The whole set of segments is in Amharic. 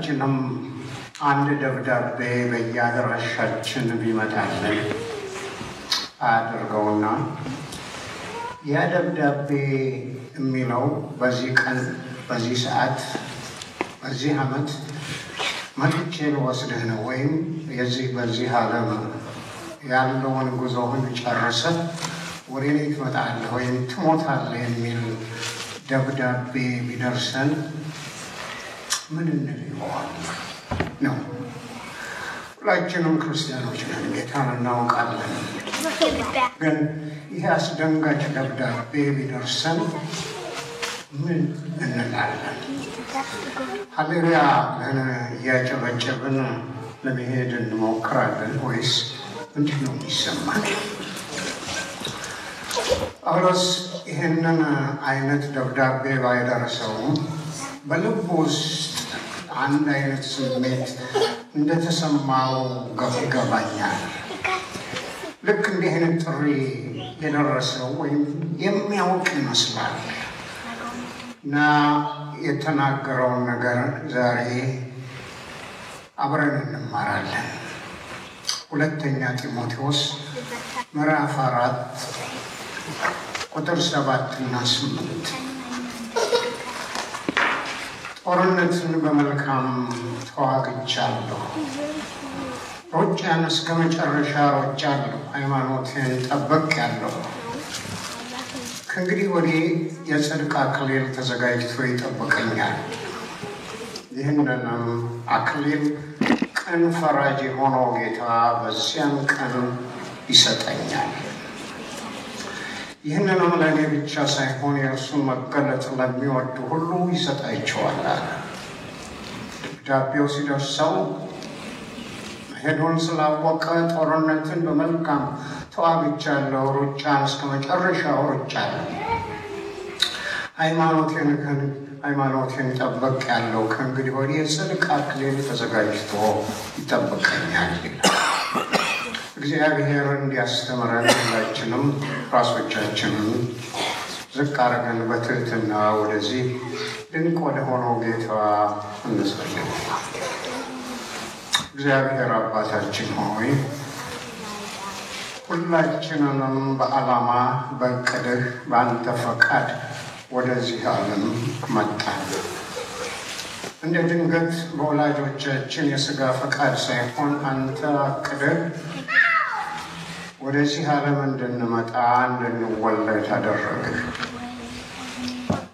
ሁላችንም አንድ ደብዳቤ በየአድራሻችን ቢመጣልን አድርገውና ያ ደብዳቤ የሚለው በዚህ ቀን፣ በዚህ ሰዓት፣ በዚህ ዓመት መጥቼ ልወስድህ ነው ወይም የዚህ በዚህ ዓለም ያለውን ጉዞህን ጨርሰህ ወደ እኔ ትመጣለህ ወይም ትሞታለህ የሚል ደብዳቤ ቢደርሰን ምን እንል ይሆን ነው? ሁላችንም ክርስቲያኖች ነን፣ ጌታን እናውቃለን። ግን ይህ አስደንጋጭ ደብዳቤ ቢደርሰን ምን እንላለን? ሃሌሉያ ብለን እያጨበጨብን ለመሄድ እንሞክራለን ወይስ እንዲህ ነው የሚሰማን? ጳውሎስ ይህንን አይነት ደብዳቤ ባይደርሰውም በልቡ ውስጥ አንድ አይነት ስሜት እንደተሰማው ይገባኛል። ልክ እንዲህ አይነት ጥሪ የደረሰው ወይም የሚያውቅ ይመስላል እና የተናገረውን ነገር ዛሬ አብረን እንማራለን። ሁለተኛ ጢሞቴዎስ ምዕራፍ 4 ቁጥር 7 እና 8 ጦርነትን በመልካም ተዋግቻለሁ፣ ሩጫን እስከ መጨረሻ ሮጫለሁ፣ ሃይማኖቴን ጠብቄአለሁ። ከእንግዲህ ወዲህ የጽድቅ አክሊል ተዘጋጅቶ ይጠብቀኛል። ይህንንም አክሊል ቅን ፈራጅ የሆነው ጌታ በዚያን ቀን ይሰጠኛል። ይህንንም ለእኔ ብቻ ሳይሆን የእርሱን መገለጥ ለሚወዱ ሁሉ ይሰጣቸዋል አለ። ደብዳቤው ሲደርሰው መሄዱን ስላወቀ ጦርነትን በመልካም ተዋግቻለሁ፣ ሩጫን እስከ መጨረሻው ሮጫለሁ፣ ሃይማኖቴን ጠብቄአለሁ፣ ከእንግዲህ ወዲህ የጽድቅ አክሊል ተዘጋጅቶ ይጠብቀኛል ይላል። እግዚአብሔር እንዲያስተምረን ሁላችንም ራሶቻችንን ዝቅ አድርገን በትህትና ወደዚህ ድንቅ ወደ ሆነው ጌታ እንጸልይ። እግዚአብሔር አባታችን ሆይ፣ ሁላችንንም በዓላማ፣ በእቅድህ፣ በአንተ ፈቃድ ወደዚህ ዓለም መጣን። እንደ ድንገት በወላጆቻችን የሥጋ ፈቃድ ሳይሆን አንተ አቅደህ ወደዚህ ዓለም እንድንመጣ፣ እንድንወለድ አደረግህ።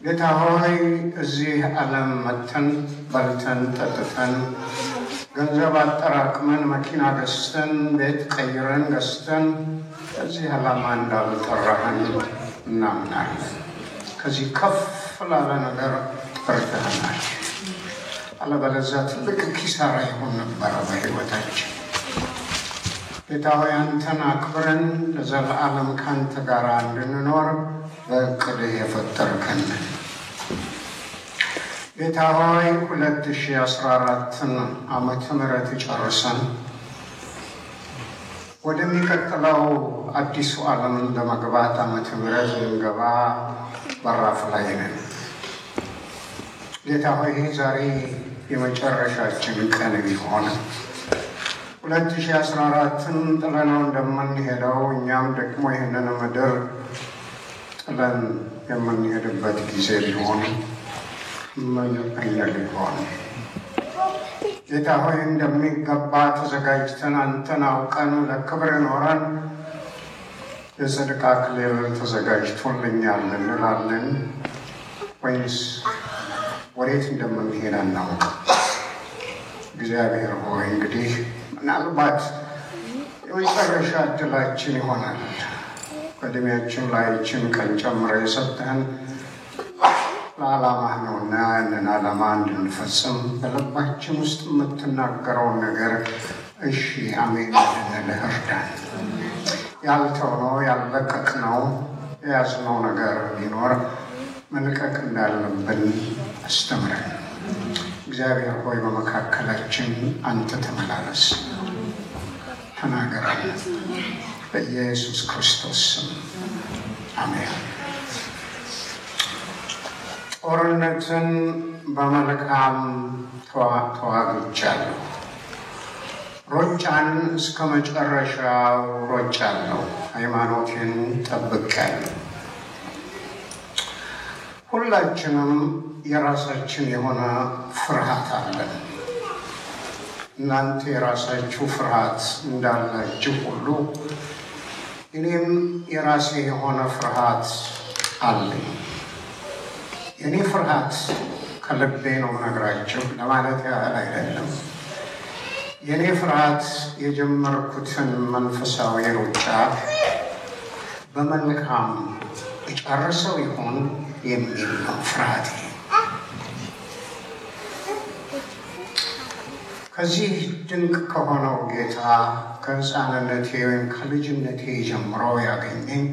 ጌታ ሆይ፣ እዚህ ዓለም መጥተን በልተን ጠጥተን ገንዘብ አጠራቅመን መኪና ገዝተን ቤት ቀይረን ገዝተን እዚህ ዓላማ እንዳልጠራህን እናምናለን። ከዚህ ከፍ ላለ ነገር ጠርተህናል። አለበለዚያ ትልቅ ኪሳራ ይሆን ነበረ በሕይወታችን። ጌታ ሆይ፣ አንተን አክብረን ለዘለዓለም ከአንተ ጋር እንድንኖር በእቅድህ የፈጠርከን ጌታ ሆይ፣ 2014ን ዓመተ ምህረት ጨርሰን ወደሚቀጥለው አዲሱ ዓለም ለመግባት ዓመተ ምህረት ልንገባ በራፍ ላይ ነን። ጌታ ሆይ፣ ዛሬ የመጨረሻችን ቀን ቢሆን 2014ን ጥለነው እንደምንሄደው እኛም ደግሞ ይህንን ምድር ጥለን የምንሄድበት ጊዜ ቢሆን ምን እንል ይሆን? ጌታ ሆይ፣ እንደሚገባ ተዘጋጅተን አንተን አውቀን ለክብር ኖረን የጽድቅ አክሊል ተዘጋጅቶልኛል እንላለን ወይንስ ወዴት እንደምንሄድ አናውቅም? እግዚአብሔር ሆይ፣ እንግዲህ ምናልባት የመጨረሻ ዕድላችን ይሆናል። በዕድሜያችን ላይ ይህችን ቀን ጨምረህ የሰጠህን ለዓላማህ ነውና ያንን ዓላማ እንድንፈጽም በልባችን ውስጥ የምትናገረውን ነገር እሺ አሜን እንድንልህ እርዳን። ያልተውነው፣ ያልለቀቅነው፣ የያዝነው ነገር ቢኖር መልቀቅ እንዳለብን አስተምረን። እግዚአብሔር ሆይ፣ በመካከላችን አንተ ተመላለስ፣ ተናገረን። በኢየሱስ ክርስቶስ ስም አሜን። ጦርነትን በመልካም ተዋግቻለሁ፣ ሩጫን እስከ መጨረሻው ሮጫለሁ፣ ሃይማኖቴን ጠብቄያለሁ። ሁላችንም የራሳችን የሆነ ፍርሃት አለን። እናንተ የራሳችሁ ፍርሃት እንዳላችሁ ሁሉ እኔም የራሴ የሆነ ፍርሃት አለኝ። የእኔ ፍርሃት ከልቤ ነው ነግራችሁ ለማለት ያህል አይደለም። የእኔ ፍርሃት የጀመርኩትን መንፈሳዊ ሩጫ በመልካም እጨርሰው ይሆን የሚል ነው ፍርሃቴ። ከዚህ ድንቅ ከሆነው ጌታ ከሕፃንነቴ ወይም ከልጅነቴ ጀምሮ ያገኘኝ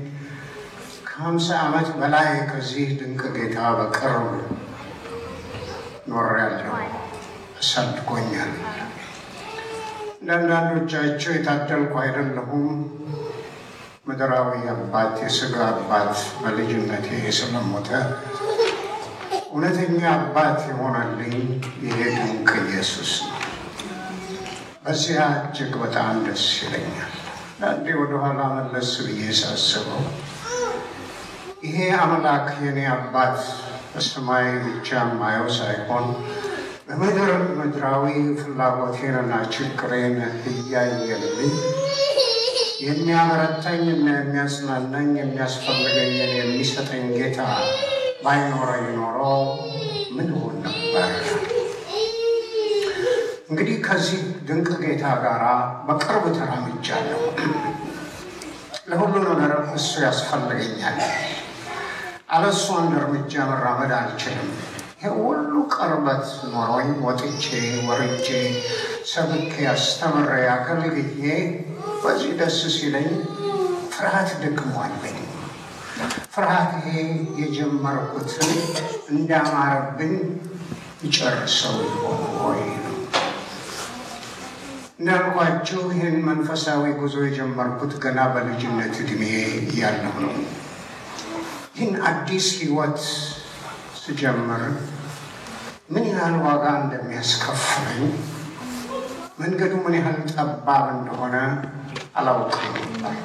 ከ50 ዓመት በላይ ከዚህ ድንቅ ጌታ በቅርብ ኖሬያለሁ፣ አሳድጎኛል። አንዳንዶቻቸው የታደልኩ አይደለሁም። ምድራዊ አባት የሥጋ አባት በልጅነቴ ስለሞተ እውነተኛ አባት የሆነልኝ ይሄ ድንቅ ኢየሱስ ነው። በዚያ እጅግ በጣም ደስ ይለኛል። አንዴ ወደኋላ መለስ ብዬ ሳስበው ይሄ አምላክ የኔ አባት በሰማይ ብቻ የማየው ሳይሆን በምድር ምድራዊ ፍላጎቴንና ችግሬን እያየልኝ የሚያበረታኝ እና የሚያጽናናኝ የሚያስፈልገኝን የሚሰጠኝ ጌታ ባይኖረኝ ኖሮ ምን ሆን ነበር? እንግዲህ ከዚህ ድንቅ ጌታ ጋር በቅርብ ተራምጃለሁ። ለሁሉ ነገር እሱ ያስፈልገኛል። አለሱ አንድ እርምጃ መራመድ አልችልም። ይህ ሁሉ ቅርበት ኖሮኝ ወጥቼ ወርጄ ሰብኬ አስተምሬ አገልግዬ በዚህ ደስ ሲለኝ ፍርሃት ደግሞ አለኝ። ፍርሃት ይሄ የጀመርኩትን እንዳማረብኝ ይጨርሰው ይሆን ወይ ነው። እንዳልኳችሁ ይህን መንፈሳዊ ጉዞ የጀመርኩት ገና በልጅነት ዕድሜ እያለሁ ነው። ይህን አዲስ ሕይወት ስጀምር ምን ያህል ዋጋ እንደሚያስከፍለኝ፣ መንገዱ ምን ያህል ጠባብ እንደሆነ አላውቅም ነበር።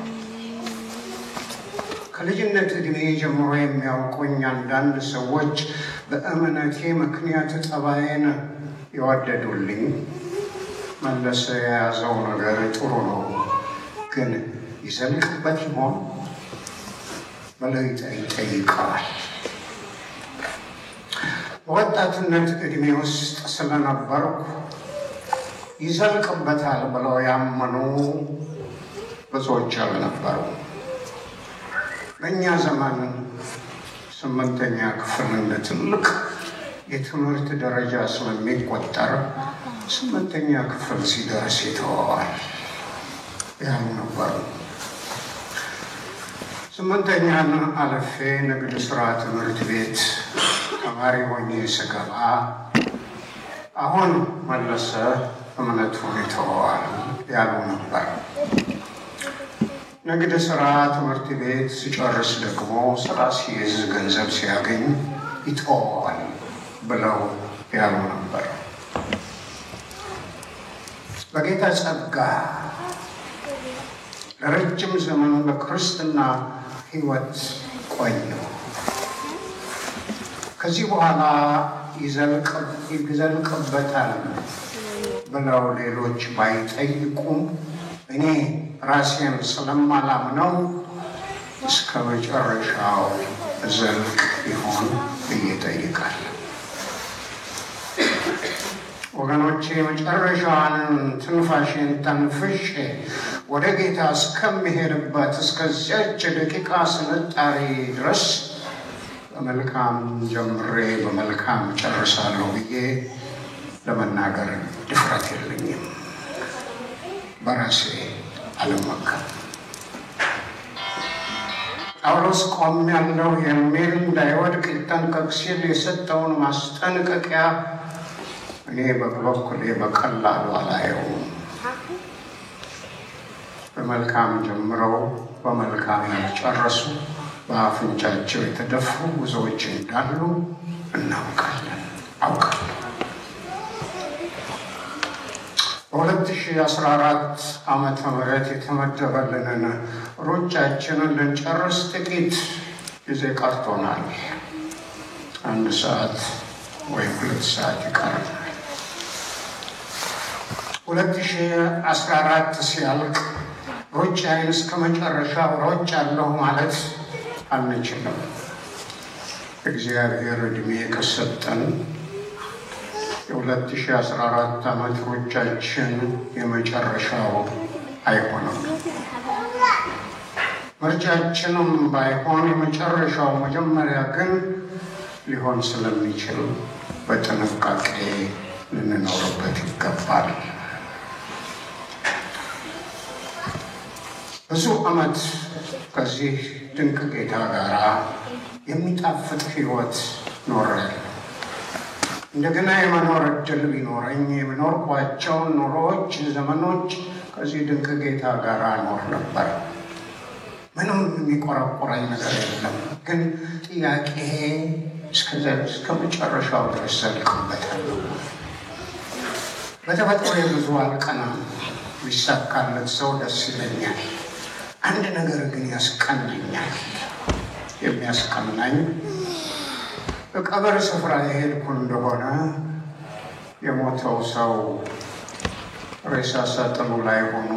ከልጅነት ዕድሜ ጀምሮ የሚያውቁኝ አንዳንድ ሰዎች በእምነቴ ምክንያት ጠባዬን የወደዱልኝ፣ መለሰ የያዘው ነገር ጥሩ ነው፣ ግን ይዘልቅበት ይሆን ብለው ይጠይቀዋል። በወጣትነት ዕድሜ ውስጥ ስለነበርኩ ይዘልቅበታል ብለው ያመኑ ብዙዎች አልነበሩ። በእኛ ዘመን 8ኛ ክፍል እንደ ትልቅ የትምህርት ደረጃ ስለሚቆጠር 8ኛ ክፍል ሲደርስ ይተወዋል ያሉ ነበሩ። 8ኛን አልፌ ንግድ ሥራ ትምህርት ቤት ተማሪ ሆኜ ስገባ አሁን መለሰ እምነቱን ይተወዋል ያሉ ነበር። ንግድ ሥራ ትምህርት ቤት ሲጨርስ ደግሞ ስራ ሲይዝ ገንዘብ ሲያገኝ ይተወዋል ብለው ያሉ ነበር። በጌታ ጸጋ ለረጅም ዘመን በክርስትና ሕይወት ቆየሁ። ከዚህ በኋላ ይዘልቅበታል ብለው ሌሎች ባይጠይቁም እኔ ራሴን ስለማላምነው እስከ መጨረሻው ዘልቅ ይሆን ብዬ እጠይቃለሁ። ወገኖቼ መጨረሻዋን ትንፋሽን ተንፍሼ ወደ ጌታ እስከምሄድበት እስከዚያች ደቂቃ ስንጣሪ ድረስ በመልካም ጀምሬ በመልካም ጨርሳለሁ ብዬ ለመናገር ድፍረት የለኝም። በራሴ አልመካም። ጳውሎስ ቆሜያለሁ የሚል እንዳይወድቅ ይጠንቀቅ ሲል የሰጠውን ማስጠንቀቂያ እኔ በበኩሌ በቀላሉ አላየውም። በመልካም ጀምረው በመልካም ያልጨረሱ በአፍንጫቸው የተደፉ ብዙዎች እንዳሉ እናውቃለን። አውቃለሁ። በ2014 ዓመተ ምህረት የተመደበልንን ሩጫችንን ልንጨርስ ጥቂት ጊዜ ቀርቶናል። 1 ሰዓት ወይም 2 ሰዓት ይቀረናል። 2014 ሲያልቅ ሩጫዬን እስከ መጨረሻው ሮጫለሁ ማለት አንችልም። እግዚአብሔር እድሜ ከሰጠን የ2014 ዓመት ሩጫችን የመጨረሻው አይሆንም። ምርጫችንም ባይሆን የመጨረሻው መጀመሪያ ግን ሊሆን ስለሚችል በጥንቃቄ ልንኖርበት ይገባል። ብዙ ዓመት ከዚህ ድንቅ ጌታ ጋር የሚጣፍጥ ሕይወት ኖሬያለሁ። እንደገና የመኖር እድል ቢኖረኝ የኖርኳቸውን ኑሮዎች፣ ዘመኖች ከዚህ ድንቅ ጌታ ጋር እኖር ነበር። ምንም የሚቆረቆረኝ ነገር የለም። ግን ጥያቄ እስከ መጨረሻው ድረስ ዘልቅበታለሁ። በተፈጥሮዬ ብዙ አልቀናም። ቢሳካለት ሰው ደስ ይለኛል። አንድ ነገር ግን ያስቀናኛል። የሚያስቀናኝ በቀብር ስፍራ የሄድኩ እንደሆነ የሞተው ሰው ሬሳ ሳጥኑ ላይ ሆኖ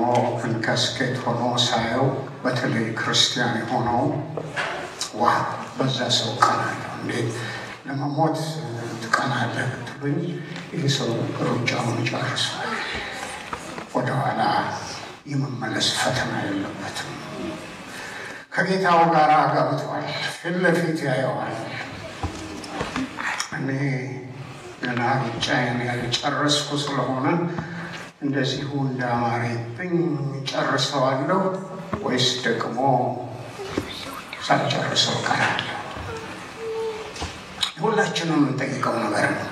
እንካስኬት ሆኖ ሳየው፣ በተለይ ክርስቲያን የሆነው ዋ በዛ ሰው ቀናለሁ። እንዴት ለመሞት ትቀናለህ ብትሉኝ፣ ይህ ሰው ሩጫውን ጨርሷል። ወደኋላ የመመለስ ፈተና የለበትም። ከጌታው ጋር ገብቷል። ፊት ለፊት ያየዋል። እኔ ገና ሩጫዬን ያልጨረስኩ ስለሆነ እንደዚሁ እንዳማረብኝ ጨርሰዋለሁ ወይስ ደግሞ ሳልጨርሰው እቀራለሁ? ሁላችንም የምንጠይቀው ነገር ነው።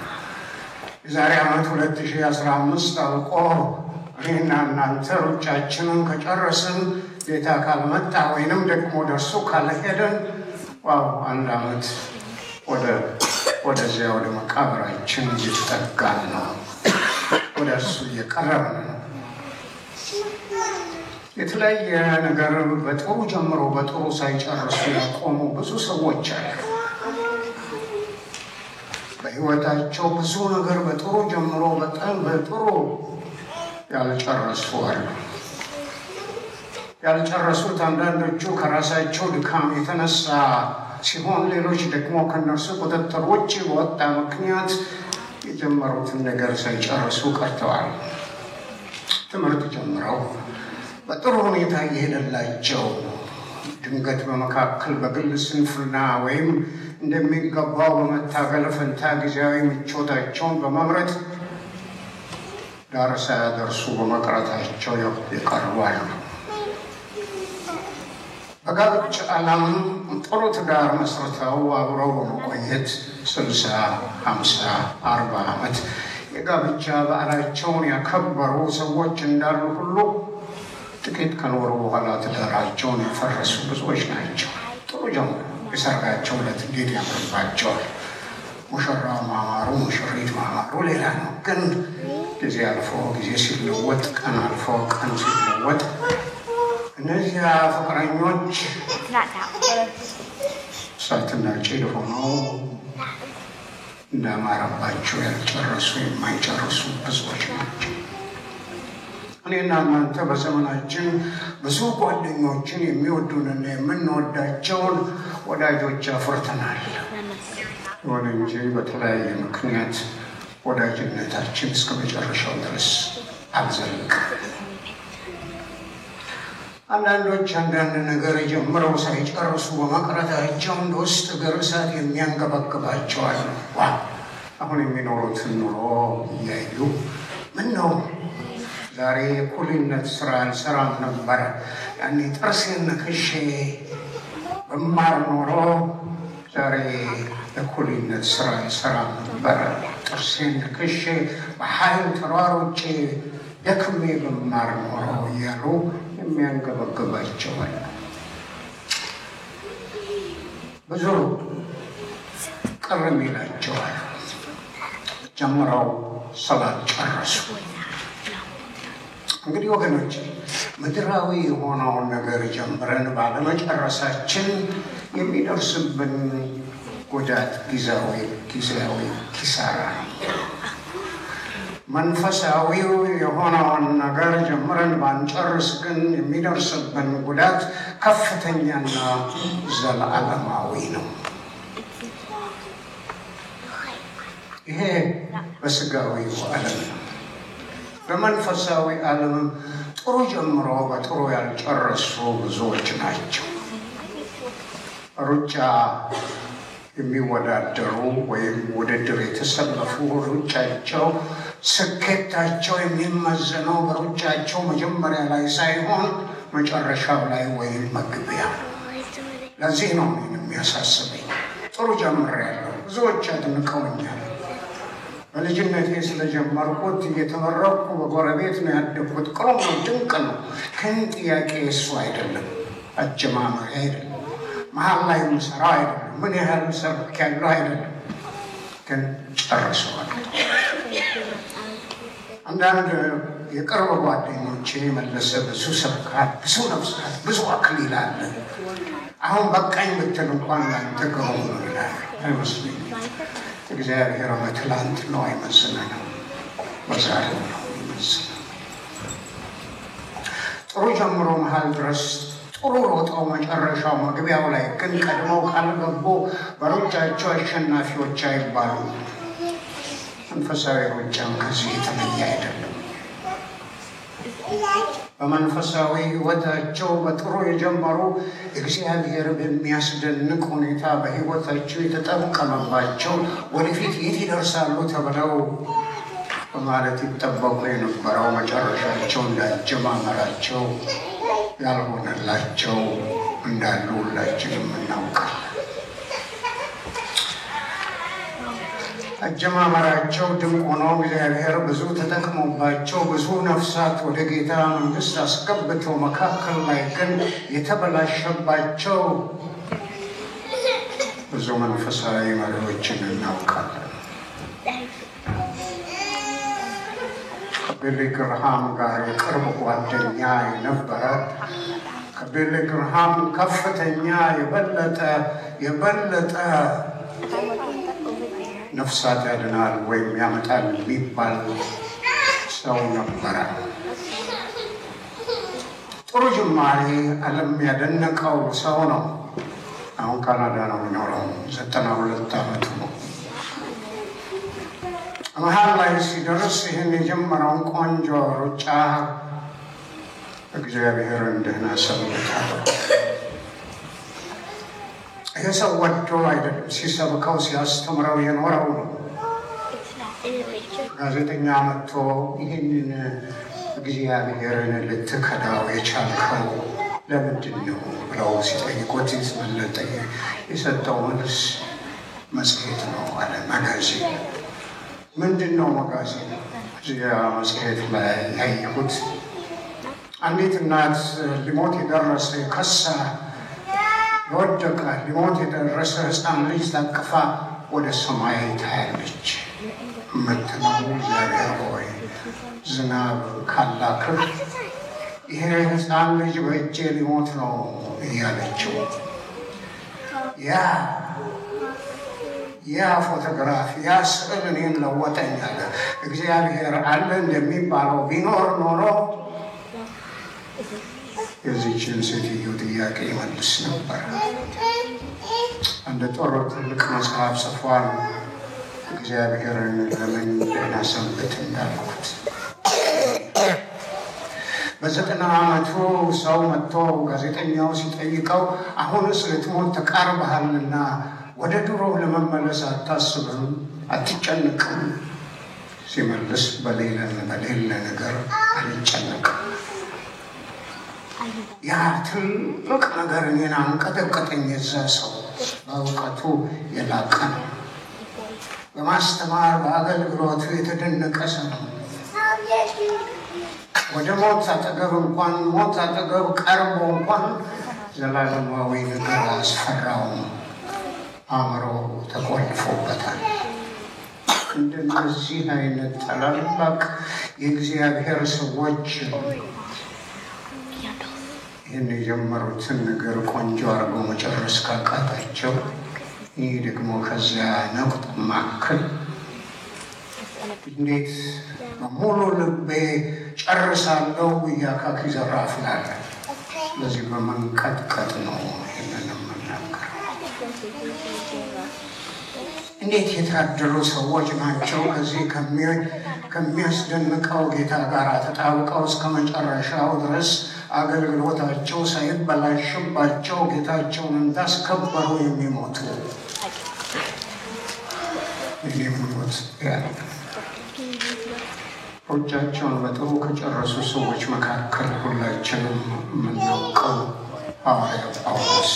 የዛሬ ዓመት 2015 አልቆ እኔና እናንተ ሩጫችንን ከጨረስን፣ ጌታ ካልመጣ ወይንም ደግሞ ደርሶ ካልሄደን፣ wow፣ አንድ ዓመት ወደዚያ ወደ መቃብራችን እየተጠጋን ነው። ወደ እርሱ እየቀረብን ነው። የተለያየ ነገር በጥሩ ጀምሮ በጥሩ ሳይጨርሱ ያቆሙ ብዙ ሰዎች አሉ። በሕይወታቸው ብዙ ነገር በጥሩ ጀምሮ በጣም በጥሩ ያልጨረሱ አሉ። ያልጨረሱት አንዳንዶቹ ከራሳቸው ድካም የተነሳ ሲሆን፣ ሌሎች ደግሞ ከእነርሱ ቁጥጥር ውጭ በወጣ ምክንያት የጀመሩትን ነገር ሳይጨርሱ ቀርተዋል። ትምህርት ጀምረው በጥሩ ሁኔታ እየሄደላቸው ድንገት በመካከል በግል ስንፍና ወይም እንደሚገባው በመታገል ፈንታ ጊዜያዊ ምቾታቸውን በመምረጥ ዳር ሳያደርሱ በመቅረታቸው የቀሩ አሉ። በጋብቻ ዓለም ጥሩ ትዳር መስርተው አብረው በመቆየት 60፣ 50፣ 40 ዓመት የጋብቻ በዓላቸውን ያከበሩ ሰዎች እንዳሉ ሁሉ ጥቂት ከኖሩ በኋላ ትዳራቸውን ያፈረሱ ብዙዎች ናቸው። ጥሩ ጀምሮ የሰርጋቸው ዕለት እንዴት ያምርባቸዋል። ሙሽራው ማማሩ፣ ሙሽሪት ማማሩ ሌላ ነው። ግን ጊዜ አልፎ ጊዜ ሲለወጥ፣ ቀን አልፎ ቀን ሲለወጥ እነዚያ ፍቅረኞች እሳትና ጭድ ሆነው እንዳማረባቸው ያልጨረሱ የማይጨርሱ ብዙዎች ናቸው። እኔና እናንተ በዘመናችን ብዙ ጓደኞችን፣ የሚወዱንና የምንወዳቸውን ወዳጆች አፍርተናል። ይሁን እንጂ በተለያየ ምክንያት ወዳጅነታችን እስከ መጨረሻው ድረስ አልዘለቀም። አንዳንዶች አንዳንድ ነገር ጀምረው ሳይጨርሱ በመቅረታቸው እንደ ውስጥ እግር እሳት የሚያንገበግባቸው አሉ። ዋ፣ አሁን የሚኖሩትን ኑሮ እያዩ ምን ነው ዛሬ የኩሊነት ስራ አልሰራም ነበረ፣ ያኔ ጥርሴን ነክሼ ብማር ኖሮ ዛሬ የኩሊነት ስራ አልሰራም ነበረ፣ ጥርሴን ነክሼ በኃይል ተሯሩጬ ደክሜ ብማር ኖሮ እያሉ የሚያንገበግባቸው አሉ። ብዙ ቅር የሚላቸው አሉ። ጀምረው ስላልጨረሱ። እንግዲህ ወገኖች ምድራዊ የሆነውን ነገር ጀምረን ባለመጨረሳችን የሚደርስብን ጉዳት ጊዜያዊ ኪሳራ ነው። መንፈሳዊው የሆነውን ነገር ጀምረን ባንጨርስ ግን የሚደርስብን ጉዳት ከፍተኛና ዘለዓለማዊ ነው። ይሄ በስጋዊው ዓለም ነው። በመንፈሳዊ ዓለምም ጥሩ ጀምሮ በጥሩ ያልጨረሱ ብዙዎች ናቸው። ሩጫ የሚወዳደሩ ወይም ውድድር የተሰለፉ ሩጫቸው ስኬታቸው የሚመዘነው በሩጫቸው መጀመሪያ ላይ ሳይሆን መጨረሻው ላይ ወይም መግቢያ። ለዚህ ነው እኔን የሚያሳስበኝ። ጥሩ ጀምሬያለሁ፣ ብዙዎች አድንቀውኛል። በልጅነቴ ስለጀመርኩት እየተመረቅኩ በጎረቤት ነው ያደግኩት። ቅሩም ነው፣ ድንቅ ነው። ግን ጥያቄ እሱ አይደለም፣ አጀማመሪ አይደለም፣ መሀል ላይ የምሰራው አይደለም፣ ምን ያህል ሰብኬያለሁ አይደለም፣ ግን ጨርሰዋል። አንዳንድ የቅርብ ጓደኞቼ መለሰ ብዙ ሰብካል፣ ብዙ ነፍሳት፣ ብዙ አክሊል አለ፣ አሁን በቃኝ ብትል እንኳን ላንተ ግሩም ነው ይላል። አይመስለኝም። እግዚአብሔር በትላንት ነው አይመዝነንም፣ በዛሬው ነው የሚመዝነን። ጥሩ ጀምሮ መሀል ድረስ ጥሩ ሮጠው መጨረሻው መግቢያው ላይ ግን ቀድመው ካልገቡ በሩጫቸው አሸናፊዎች አይባሉም። መንፈሳዊ ሩጫም ከዚህ የተለየ አይደለም። በመንፈሳዊ ሕይወታቸው በጥሩ የጀመሩ እግዚአብሔር በሚያስደንቅ ሁኔታ በሕይወታቸው የተጠቀመባቸው ወደፊት የት ይደርሳሉ ተብለው በማለት ይጠበቁ የነበረው መጨረሻቸው እንዳጀማመራቸው ያልሆነላቸው እንዳሉ ሁላችንም እናውቃለን። አጀማመራቸው ድንቅ ሆኖ እግዚአብሔር ብዙ ተጠቅሞባቸው ብዙ ነፍሳት ወደ ጌታ መንግሥት አስገብተው መካከል ላይ ግን የተበላሸባቸው ብዙ መንፈሳዊ መሪዎችን እናውቃለን። ከቢሊ ግርሃም ጋር የቅርብ ጓደኛ የነበረ ከቢሊ ግርሃም ከፍተኛ የበለጠ ነፍሳት ያድናል ወይም ያመጣል የሚባል ሰው ነበረ። ጥሩ ጅማሬ ዓለም ያደነቀው ሰው ነው። አሁን ካናዳ ነው የሚኖረው። 92 ዓመቱ ነው። መሀል ላይ ሲደርስ ይህን የጀመረውን ቆንጆ ሩጫ እግዚአብሔርን ደህና ሰንብታል። ይህ ሰው ወዶ አይደለም ሲሰብከው ሲያስተምረው የኖረው ነው። ጋዜጠኛ መጥቶ ይህንን እግዚአብሔርን ልትከዳው የቻልከው ለምንድን ነው ብለው ሲጠይቁት የሰጠው መልስ መጽሔት ነው አለ። magazine ምንድን ነው magazine? እዚያ መጽሔት ላይ ያየሁት አንዲት እናት ሊሞት የደረሰ ከሳ የወደቀ ሊሞት የደረሰ ሕፃን ልጅ ታቅፋ ወደ ሰማይ ታያለች። የምትለው እግዚአብሔር ሆይ ዝናብ ካላክህ ይሄ ሕፃን ልጅ በእጄ ሊሞት ነው እያለችው፣ ያ ፎቶግራፍ ያ ስዕል እኔን ለወጠኝ አለ። እግዚአብሔር አለ እንደሚባለው ቢኖር ኖሮ የዚችን ሴትዮ ጥያቄ ይመልስ ነበር። አንድ ጥሩ ትልቅ መጽሐፍ ጽፏል። እግዚአብሔርን ለምን ደህና ሰንብት እንዳልኩት። በ90 ዓመቱ ሰው መጥቶ ጋዜጠኛው ሲጠይቀው አሁንስ ልትሞት ተቃርበሃልና ወደ ድሮ ለመመለስ አታስብም፣ አትጨንቅም? ሲመልስ በሌለ ነገር አልጨነቅም። ያ ትልቅ ነገር እኔን አንቀጠቀጠኝ። የዛ ሰው በእውቀቱ የላቀ ነው። በማስተማር በአገልግሎቱ የተደነቀ ሰው ነው። ወደ ሞት አጠገብ እንኳን ሞት አጠገብ ቀርቦ እንኳን ዘላለማዊ ነገር አስፈራውም። አእምሮ ተቆልፎበታል። እንደነዚህ አይነት ታላላቅ የእግዚአብሔር ሰዎች ይህን የጀመሩትን ነገር ቆንጆ አድርገው መጨረስ ካቃታቸው፣ ይህ ደግሞ ከዚያ ነቁጥ ማከል እንዴት በሙሉ ልቤ ጨርሳለሁ እያካኪ ዘራፍ እላለሁ። ስለዚህ በመንቀጥቀጥ ነው ይህንን የምናገረው። እንዴት የታደሉ ሰዎች ናቸው! ከዚህ ከሚያስደንቀው ጌታ ጋር ተጣብቀው እስከ መጨረሻው ድረስ አገልግሎታቸው ሳይበላሽባቸው ጌታቸውን እንዳስከበሩ የሚሞቱ። እኔ ምኞት ያለ ሩጫቸውን በጥሩ ከጨረሱ ሰዎች መካከል ሁላችንም የምናውቀው ሐዋርያው ጳውሎስ።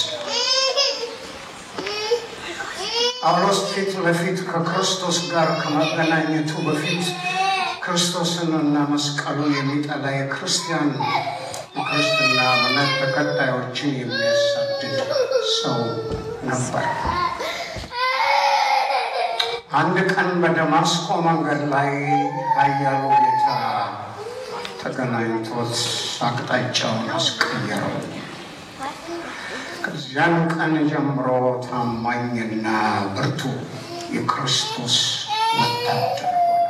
ጳውሎስ ፊት ለፊት ከክርስቶስ ጋር ከመገናኘቱ በፊት ክርስቶስን እና መስቀሉን የሚጠላ የክርስቲያን የክርስትና እምነት ተከታዮችን የሚያሳድድ ሰው ነበር። አንድ ቀን በደማስቆ መንገድ ላይ ኃያሉ ጌታ ተገናኝቶት አቅጣጫውን አስቀየረው። ከዚያን ቀን ጀምሮ ታማኝና ብርቱ የክርስቶስ ወታደር ሆነ።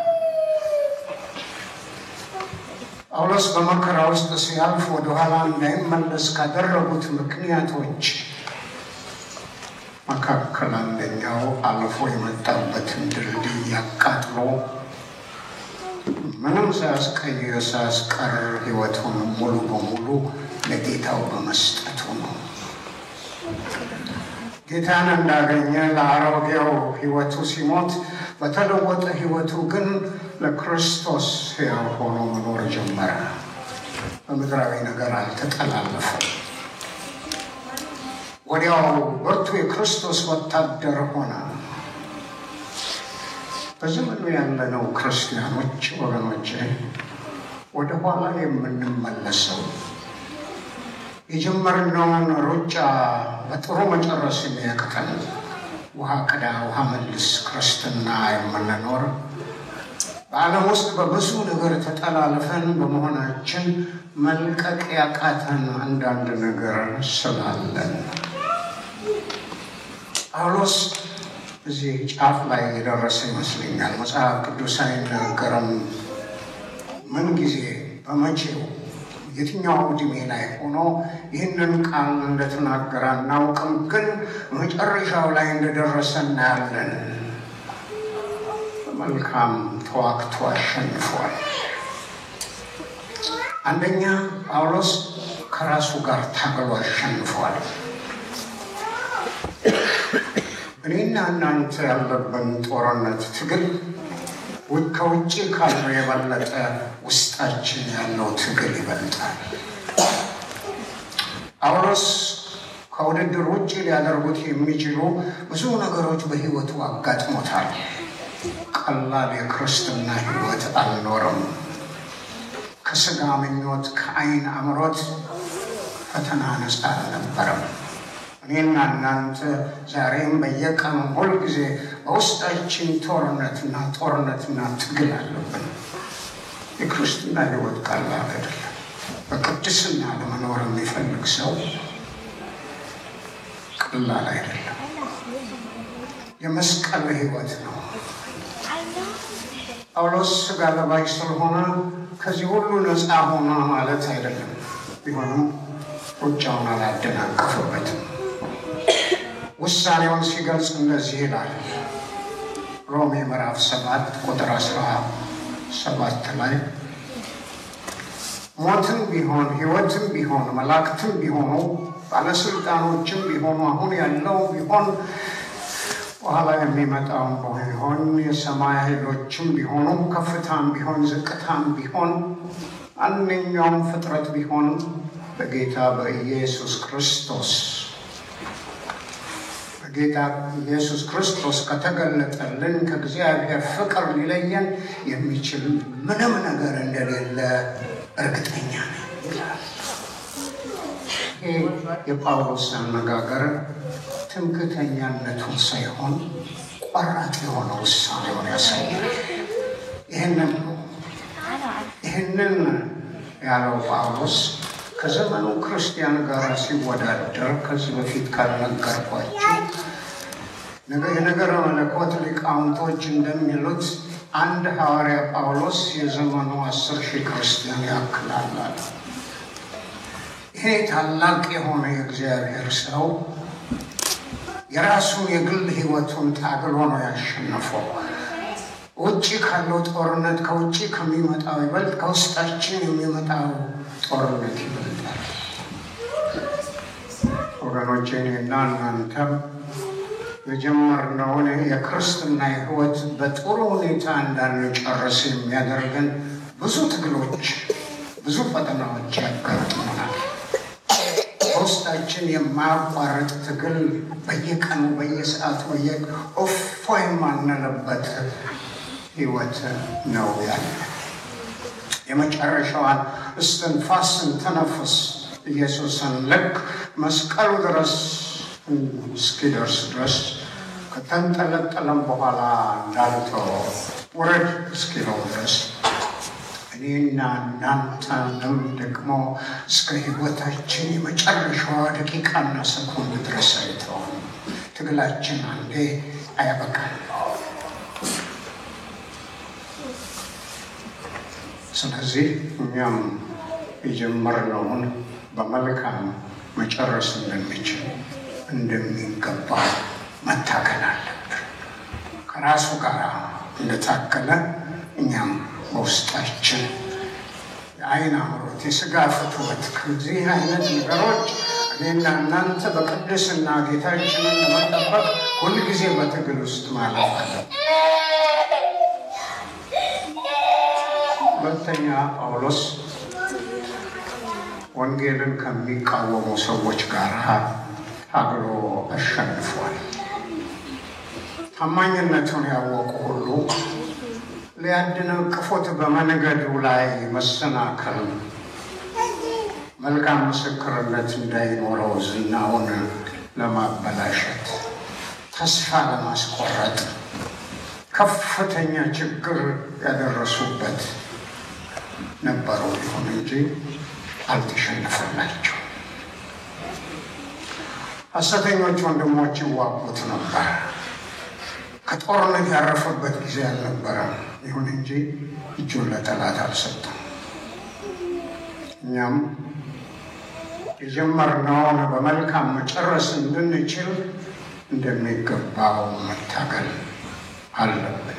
ጳውሎስ በመከራ ውስጥ ሲያልፍ ወደኋላ እንዳይመለስ ካደረጉት ምክንያቶች መካከል አንደኛው አልፎ የመጣበትን ድልድይ አቃጥሎ ምንም ሳያስቀይር ሳያስቀር ሕይወቱን ሙሉ በሙሉ ለጌታው በመስጠቱ ነው። ጌታን እንዳገኘ ለአሮጌው ሕይወቱ ሲሞት፣ በተለወጠ ሕይወቱ ግን ለክርስቶስ ሕያው ሆኖ መኖር ጀመረ። በምድራዊ ነገር አልተጠላለፈም። ወዲያው ብርቱ የክርስቶስ ወታደር ሆነ። በዘመኑ ያለነው ክርስቲያኖች ወገኖቼ፣ ወደ ኋላ የምንመለሰው፣ የጀመርነውን ሩጫ በጥሩ መጨረስ የሚያቅተን፣ ውሃ ቅዳ ውሃ መልስ ክርስትና የምንኖር፣ በዓለም ውስጥ በብዙ ነገር ተጠላልፈን በመሆናችን መልቀቅ ያቃተን አንዳንድ ነገር ስላለን። ጳውሎስ እዚህ ጫፍ ላይ የደረሰ ይመስለኛል። መጽሐፍ ቅዱስ አይናገርም ምን ጊዜ በመቼው የትኛው ዕድሜ ላይ ሆኖ ይህንን ቃል እንደተናገረ አናውቅም፣ ግን መጨረሻው ላይ እንደደረሰ እናያለን። በመልካም ተዋግቶ አሸንፏል። አንደኛ ጳውሎስ ከራሱ ጋር ታግሎ አሸንፏል። እኔና እናንተ ያለብን ጦርነት ትግል ከውጭ ካለው የበለጠ ውስጣችን ያለው ትግል ይበልጣል። ጳውሎስ ከውድድር ውጭ ሊያደርጉት የሚችሉ ብዙ ነገሮች በሕይወቱ አጋጥሞታል። ቀላል የክርስትና ሕይወት አልኖረም። ከስጋ ምኞት፣ ከዓይን አምሮት ፈተና ነፃ አልነበረም። እኔና እናንተ ዛሬም በየቀኑ ሁልጊዜ በውስጣችን ጦርነትና ጦርነትና ትግል አለብን። የክርስትና ሕይወት ቀላል አይደለም። በቅድስና ለመኖር የሚፈልግ ሰው ቀላል አይደለም። የመስቀል ሕይወት ነው። ጳውሎስ ሥጋ ለባሽ ስለሆነ ከዚህ ሁሉ ነፃ ሆነ ማለት አይደለም። ቢሆንም ሩጫውን አላደናቀፈበትም። ውሳኔውን ሲገልጽ እንደዚህ ይላል። ሮሜ ምዕራፍ 7 ቁጥር 17 ላይ ሞትም ቢሆን ሕይወትም ቢሆን መላእክትም ቢሆኑ ባለስልጣኖችም ቢሆኑ አሁን ያለው ቢሆን በኋላ የሚመጣውም ቢሆን የሰማይ ኃይሎችም ቢሆኑ ከፍታም ቢሆን ዝቅታም ቢሆን ማንኛውም ፍጥረት ቢሆን በጌታ በኢየሱስ ክርስቶስ በጌታ ኢየሱስ ክርስቶስ ከተገለጠልን ከእግዚአብሔር ፍቅር ሊለየን የሚችል ምንም ነገር እንደሌለ እርግጠኛ ነኝ ይላል። ይሄ የጳውሎስ አነጋገር ትምክተኛነቱን ሳይሆን ቆራጥ የሆነ ውሳኔውን ያሳያል። ይህንን ያለው ጳውሎስ ከዘመኑ ክርስቲያን ጋር ሲወዳደር ከዚህ በፊት ካልነገርኳቸው የነገረ መለኮት ሊቃውንቶች እንደሚሉት አንድ ሐዋርያ ጳውሎስ የዘመኑ 10,000 ክርስቲያን ያክላል። ይሄ ታላቅ የሆነ የእግዚአብሔር ሰው የራሱን የግል ሕይወቱን ታግሎ ነው ያሸነፈው። ውጭ ካለው ጦርነት ከውጭ ከሚመጣው ይበልጥ ከውስጣችን የሚመጣው ጦርነት ይበልጣል። ወገኖቼ እኔና እናንተም የጀመርነውን የክርስትና ሕይወት በጥሩ ሁኔታ እንዳንጨርስ የሚያደርገን ብዙ ትግሎች፣ ብዙ ፈተናዎች ያጋጥሙናል። በውስጣችን የማያቋርጥ ትግል በየቀኑ በየሰዓቱ እፎይ የማንልበት ሕይወት ነው ያለ። የመጨረሻዋን እስትንፋስ ስንተነፍስ ኢየሱስን ልክ መስቀሉ ድረስ እስኪደርስ ድረስ ከተንጠለጠለም በኋላ እንዳልተው ውረድ እስኪለው ድረስ እኔና እናንተንም ደግሞ እስከ ሕይወታችን የመጨረሻዋ ደቂቃና ሰኮንድ ድረስ አይተውን። ትግላችን አንዴ አያበቃም። ስለዚህ እኛም የጀመርነውን በመልካም መጨረስ እንደሚችል እንደሚገባ መታገል አለብን። ከራሱ ጋር እንደታገለ እኛም በውስጣችን የዓይን አምሮት፣ የስጋ ፍትወት ከዚህ አይነት ነገሮች እኔና እናንተ በቅድስና ጌታችንን ለመጠበቅ ሁልጊዜ በትግል ውስጥ ማለፍ አለብን። ሁለተኛ ጳውሎስ ወንጌልን ከሚቃወሙ ሰዎች ጋር ታግሎ አሸንፏል። ታማኝነቱን ያወቁ ሁሉ ሊያደናቅፉት በመንገዱ ላይ መሰናክል፣ መልካም ምስክርነት እንዳይኖረው ዝናውን ለማበላሸት፣ ተስፋ ለማስቆረጥ ከፍተኛ ችግር ያደረሱበት ነበሩ። ይሁን እንጂ አልተሸነፈላቸው። ሐሰተኞች ወንድሞች ይዋጉት ነበር። ከጦርነት ያረፈበት ጊዜ አልነበረም። ይሁን እንጂ እጁን ለጠላት አልሰጠም። እኛም የጀመርነውን በመልካም መጨረስ እንድንችል እንደሚገባው መታገል አለብን።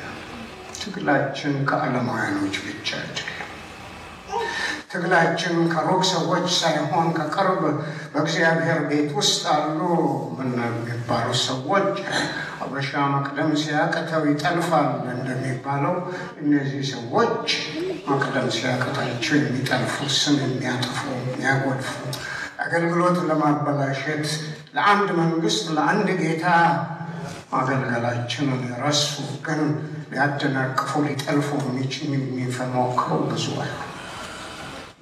ትግላችን ከዓለማውያኖች ብቻ አይደለም። ትግላችን ከሩቅ ሰዎች ሳይሆን ከቅርብ በእግዚአብሔር ቤት ውስጥ አሉ የሚባሉ ሰዎች አበሻ መቅደም ሲያቅተው ይጠልፋል እንደሚባለው እነዚህ ሰዎች መቅደም ሲያቅታቸው የሚጠልፉ፣ ስም የሚያጥፉ፣ የሚያጎድፉ፣ አገልግሎት ለማበላሸት ለአንድ መንግስት ለአንድ ጌታ ማገልገላችንን የረሱ ግን ሊያደናቅፉ ሊጠልፉ የሚሞክሩ ብዙ አሉ።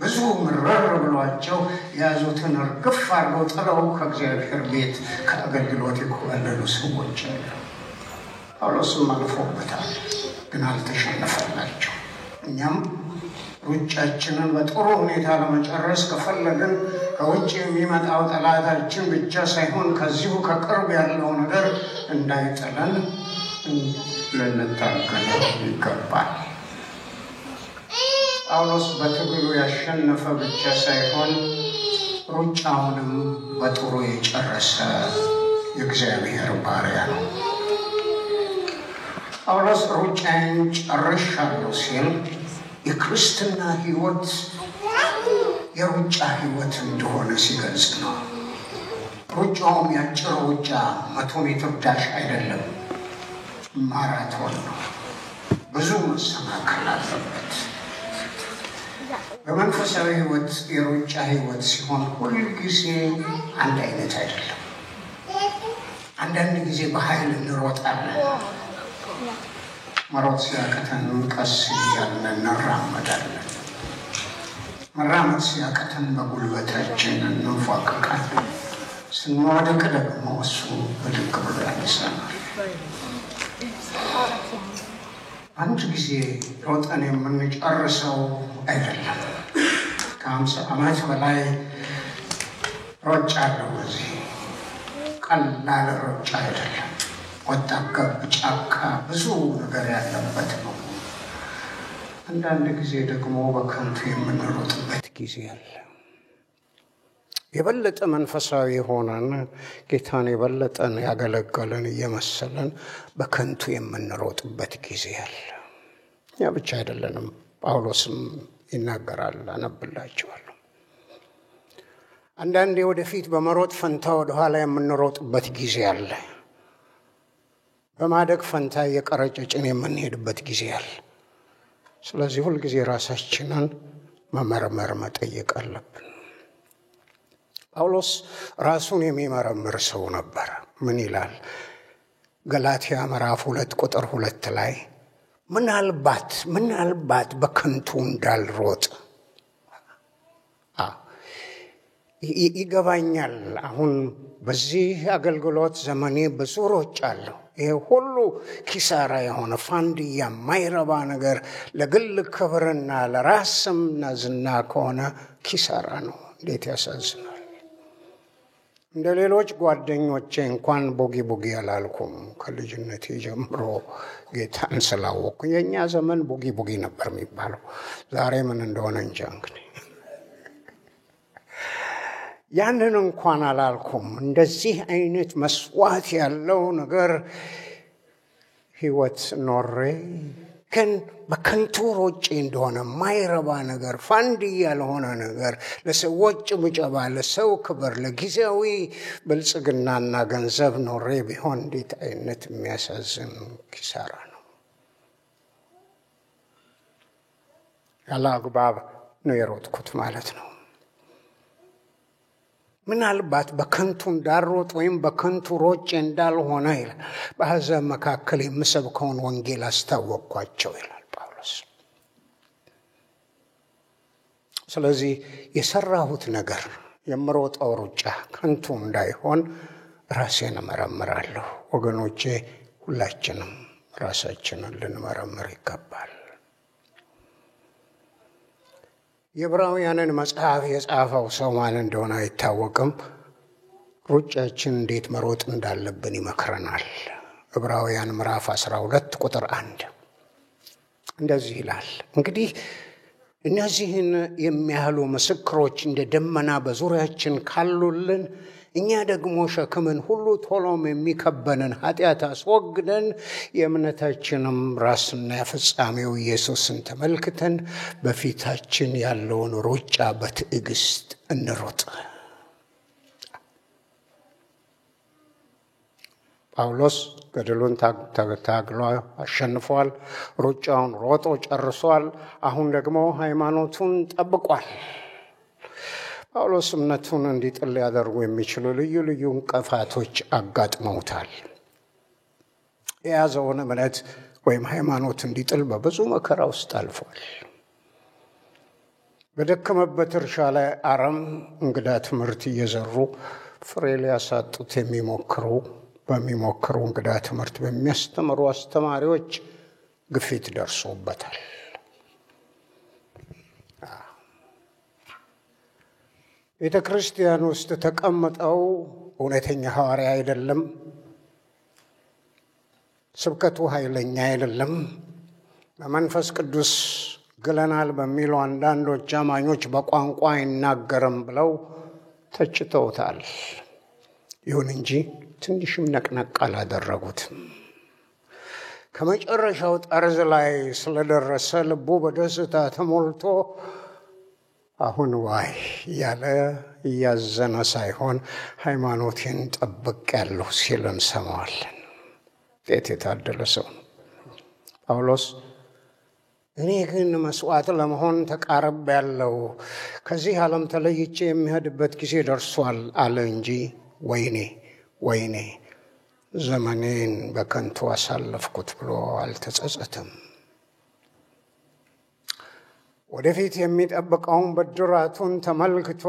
ብዙ ምረር ብሏቸው የያዙትን እርግፍ አድርገው ጥለው ከእግዚአብሔር ቤት ከአገልግሎት የኮበለሉ ሰዎች አሉ። ጳውሎስም አልፎበታል፣ ግን አልተሸነፈላቸው። እኛም ሩጫችንን በጥሩ ሁኔታ ለመጨረስ ከፈለግን ከውጭ የሚመጣው ጠላታችን ብቻ ሳይሆን ከዚሁ ከቅርብ ያለው ነገር እንዳይጥለን ልንታገል ይገባል። ጳውሎስ በትግሉ ያሸነፈ ብቻ ሳይሆን ሩጫውንም በጥሩ የጨረሰ የእግዚአብሔር ባሪያ ነው። ጳውሎስ ሩጫዬን ጨርሻለሁ ሲል የክርስትና ሕይወት የሩጫ ሕይወት እንደሆነ ሲገልጽ ነው። ሩጫውም ያጭር ሩጫ 100 ሜትር ዳሽ አይደለም፣ ማራቶን ነው። ብዙ መሰናክል አለበት። በመንፈሳዊ ሕይወት የሩጫ ሕይወት ሲሆን ሁልጊዜ አንድ አይነት አይደለም። አንዳንድ ጊዜ በኃይል እንሮጣለን። መሮጥ ሲያቅተን ቀስ እያልን እንራመዳለን። መራመድ ሲያቅተን በጉልበታችን እንፏቅቃለን። ስንወድቅ ደግሞ እሱ ብድግ ብሎ ያነሳናል። አንድ ጊዜ ሮጠን የምንጨርሰው አይደለም። ከ50 ዓመት በላይ ሮጫለሁ። በዚህ ቀላል ሮጫ አይደለም። ወጣ ገብ ጫካ ብዙ ነገር ያለበት ነው። አንዳንድ ጊዜ ደግሞ በከንቱ የምንሮጥበት ጊዜ አለ። የበለጠ መንፈሳዊ ሆነን ጌታን የበለጠን ያገለገለን እየመሰለን በከንቱ የምንሮጥበት ጊዜ አለ። እኛ ብቻ አይደለንም፣ ጳውሎስም ይናገራል፣ አነብላችኋለሁ። አንዳንዴ ወደፊት በመሮጥ ፈንታ ወደኋላ የምንሮጥበት ጊዜ አለ። በማደግ ፈንታ እየቀረጨጭን የምንሄድበት ጊዜ አለ። ስለዚህ ሁልጊዜ ራሳችንን መመርመር መጠየቅ አለብን። ጳውሎስ ራሱን የሚመረምር ሰው ነበር። ምን ይላል? ገላትያ ምዕራፍ 2 ቁጥር 2 ላይ ምናልባት በከንቱ እንዳልሮጥ ይገባኛል። አሁን በዚህ አገልግሎት ዘመኔ ብዙ ሮጫለሁ። ይሄ ሁሉ ኪሳራ የሆነ ፋንድያ የማይረባ ነገር ለግል ክብርና ለራስ ስምና ዝና ከሆነ ኪሳራ ነው። እንዴት ያሳዝናል! እንደ ሌሎች ጓደኞቼ እንኳን ቦጊ ቦጊ አላልኩም። ከልጅነቴ ጀምሮ ጌታን ስላወቅኩ የእኛ ዘመን ቦጊ ቦጊ ነበር የሚባለው። ዛሬ ምን እንደሆነ እንጃ። እንግዲህ ያንን እንኳን አላልኩም። እንደዚህ አይነት መስዋዕት ያለው ነገር ህይወት ኖሬ ግን በከንቱ ሮጬ እንደሆነ ማይረባ ነገር ፋንድያ ያልሆነ ነገር ለሰዎች ጭብጨባ፣ ለሰው ክብር፣ ለጊዜያዊ ብልጽግናና ገንዘብ ኖሬ ቢሆን እንዴት አይነት የሚያሳዝን ኪሳራ ነው። ያለ አግባብ ነው የሮጥኩት ማለት ነው። ምናልባት በከንቱ እንዳልሮጥ ወይም በከንቱ ሮጬ እንዳልሆነ ይላል። በአሕዛብ መካከል የምሰብከውን ወንጌል አስታወቅኳቸው ይላል ጳውሎስ። ስለዚህ የሰራሁት ነገር የምሮጠው ሩጫ ከንቱ እንዳይሆን ራሴን እመረምራለሁ። ወገኖቼ ሁላችንም ራሳችንን ልንመረምር ይገባል። የዕብራውያንን መጽሐፍ የጻፈው ሰው ማን እንደሆነ አይታወቅም። ሩጫችን እንዴት መሮጥ እንዳለብን ይመክረናል። ዕብራውያን ምዕራፍ 12 ቁጥር 1 እንደዚህ ይላል። እንግዲህ እነዚህን የሚያህሉ ምስክሮች እንደ ደመና በዙሪያችን ካሉልን እኛ ደግሞ ሸክምን ሁሉ ቶሎም የሚከበንን ኃጢአት አስወግደን የእምነታችንም ራስና ፍጻሜው ኢየሱስን ተመልክተን በፊታችን ያለውን ሩጫ በትዕግስት እንሮጥ። ጳውሎስ ገድሉን ታግሎ አሸንፏል። ሩጫውን ሮጦ ጨርሷል። አሁን ደግሞ ሃይማኖቱን ጠብቋል። ጳውሎስ እምነቱን እንዲጥል ሊያደርጉ የሚችሉ ልዩ ልዩ እንቅፋቶች አጋጥመውታል። የያዘውን እምነት ወይም ሃይማኖት እንዲጥል በብዙ መከራ ውስጥ አልፏል። በደከመበት እርሻ ላይ አረም እንግዳ ትምህርት እየዘሩ ፍሬ ሊያሳጡት በሚሞክሩ እንግዳ ትምህርት በሚያስተምሩ አስተማሪዎች ግፊት ደርሶበታል። ቤተ ክርስቲያን ውስጥ ተቀምጠው እውነተኛ ሐዋርያ አይደለም፣ ስብከቱ ኃይለኛ አይደለም፣ በመንፈስ ቅዱስ ግለናል በሚሉ አንዳንዶች አማኞች በቋንቋ አይናገርም ብለው ተችተውታል። ይሁን እንጂ ትንሽም ነቅነቅ አላደረጉትም። ከመጨረሻው ጠርዝ ላይ ስለደረሰ ልቡ በደስታ ተሞልቶ አሁን ዋይ እያለ እያዘነ ሳይሆን ሃይማኖቴን ጠብቄያለሁ ሲል እንሰማዋለን። እንዴት የታደለ ሰው ነው ጳውሎስ። እኔ ግን መስዋዕት ለመሆን ተቃርቤያለሁ፣ ከዚህ ዓለም ተለይቼ የሚሄድበት ጊዜ ደርሷል አለ እንጂ ወይኔ ወይኔ ዘመኔን በከንቱ አሳለፍኩት ብሎ አልተጸጸተም። ወደፊት የሚጠብቀውን ብድራቱን ተመልክቶ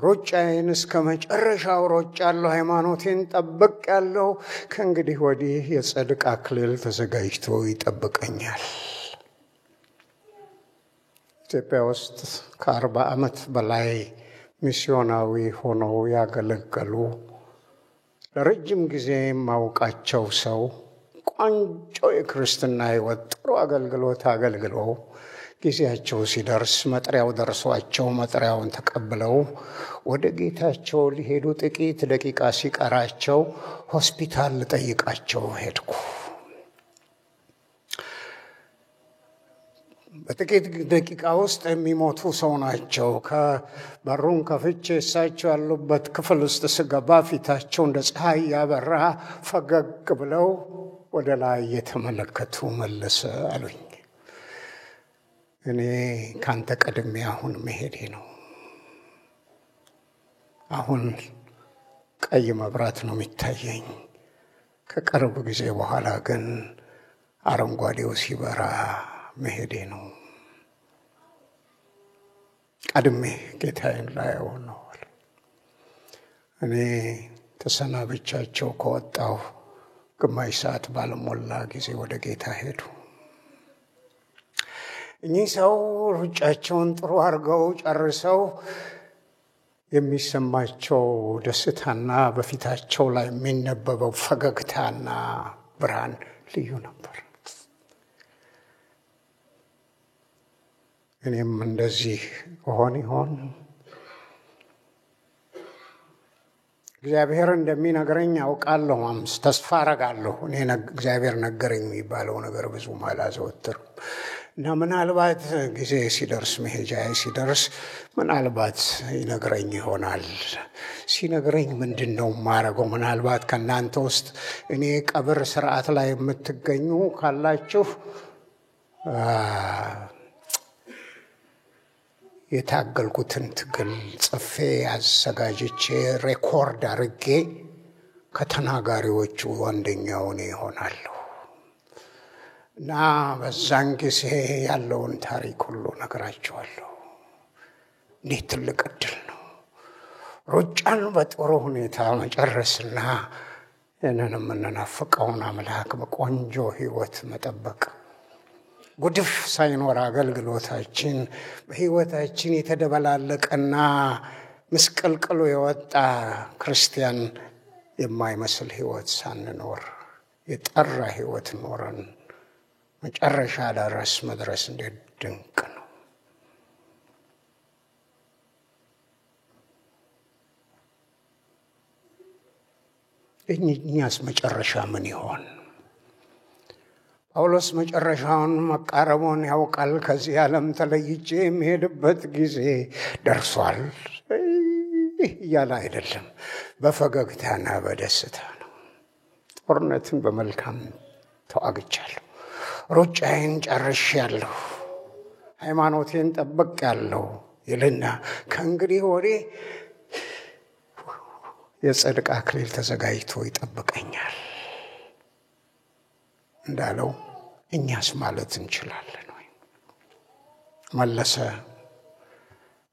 ሩጫዬን እስከ መጨረሻው ሮጫለሁ፣ ሃይማኖቴን ጠብቄአለሁ፣ ከእንግዲህ ወዲህ የጽድቅ አክሊል ተዘጋጅቶ ይጠብቀኛል። ኢትዮጵያ ውስጥ ከ40 ዓመት በላይ ሚስዮናዊ ሆነው ያገለገሉ ለረጅም ጊዜ የማውቃቸው ሰው ቆንጆ የክርስትና ሕይወት ጥሩ አገልግሎት አገልግለው ጊዜያቸው ሲደርስ መጥሪያው ደርሷቸው መጥሪያውን ተቀብለው ወደ ጌታቸው ሊሄዱ ጥቂት ደቂቃ ሲቀራቸው ሆስፒታል ልጠይቃቸው ሄድኩ። በጥቂት ደቂቃ ውስጥ የሚሞቱ ሰው ናቸው። ከበሩን ከፍቼ እሳቸው ያሉበት ክፍል ውስጥ ስገባ ፊታቸው እንደ ፀሐይ ያበራ ፈገግ ብለው ወደ ላይ እየተመለከቱ መለሰ አሉኝ። እኔ ካንተ ቀድሜ አሁን መሄዴ ነው። አሁን ቀይ መብራት ነው የሚታየኝ። ከቅርብ ጊዜ በኋላ ግን አረንጓዴው ሲበራ መሄዴ ነው። ቀድሜ ጌታዬን ላየው ነው። እኔ ተሰናብቻቸው ከወጣሁ ግማሽ ሰዓት ባልሞላ ጊዜ ወደ ጌታ ሄዱ። እኚህ ሰው ሩጫቸውን ጥሩ አድርገው ጨርሰው የሚሰማቸው ደስታና በፊታቸው ላይ የሚነበበው ፈገግታና ብርሃን ልዩ ነበር። እኔም እንደዚህ እሆን ይሆን? እግዚአብሔር እንደሚነግረኝ አውቃለሁ፣ ተስፋ አረጋለሁ። እኔ እግዚአብሔር ነገረኝ የሚባለው ነገር ብዙም አላዘወትርም እና ምናልባት ጊዜ ሲደርስ መሄጃዬ ሲደርስ ምናልባት ይነግረኝ ይሆናል። ሲነግረኝ ምንድን ነው የማደርገው? ምናልባት ከእናንተ ውስጥ እኔ ቀብር ስርዓት ላይ የምትገኙ ካላችሁ የታገልኩትን ትግል ጽፌ አዘጋጅቼ record አድርጌ ከተናጋሪዎቹ አንደኛው እኔ እሆናለሁ እና በዛን ጊዜ ያለውን ታሪክ ሁሉ እነግራቸዋለሁ። እንዴት ትልቅ እድል ነው! ሩጫን በጥሩ ሁኔታ መጨረስና ይህንን የምንናፍቀውን አምላክ በቆንጆ ሕይወት መጠበቅ፣ ጉድፍ ሳይኖር አገልግሎታችን በሕይወታችን የተደበላለቀና ምስቅልቅሉ የወጣ ክርስቲያን የማይመስል ሕይወት ሳንኖር የጠራ ሕይወት ኖረን መጨረሻ ድረስ መድረስ እንዴት ድንቅ ነው! እኛስ መጨረሻ ምን ይሆን? ጳውሎስ መጨረሻውን መቃረቡን ያውቃል። ከዚህ ዓለም ተለይቼ የሚሄድበት ጊዜ ደርሷል እያለ አይደለም፣ በፈገግታና በደስታ ነው። ጦርነትን በመልካም ተዋግቻለሁ፣ ሩጫዬን ጨርሻለሁ፣ ሃይማኖቴን ጠብቄአለሁ ይልና ከእንግዲህ ወዲህ የጽድቅ አክሊል ተዘጋጅቶ ይጠብቀኛል እንዳለው እኛስ ማለት እንችላለን ወይ? መለሰ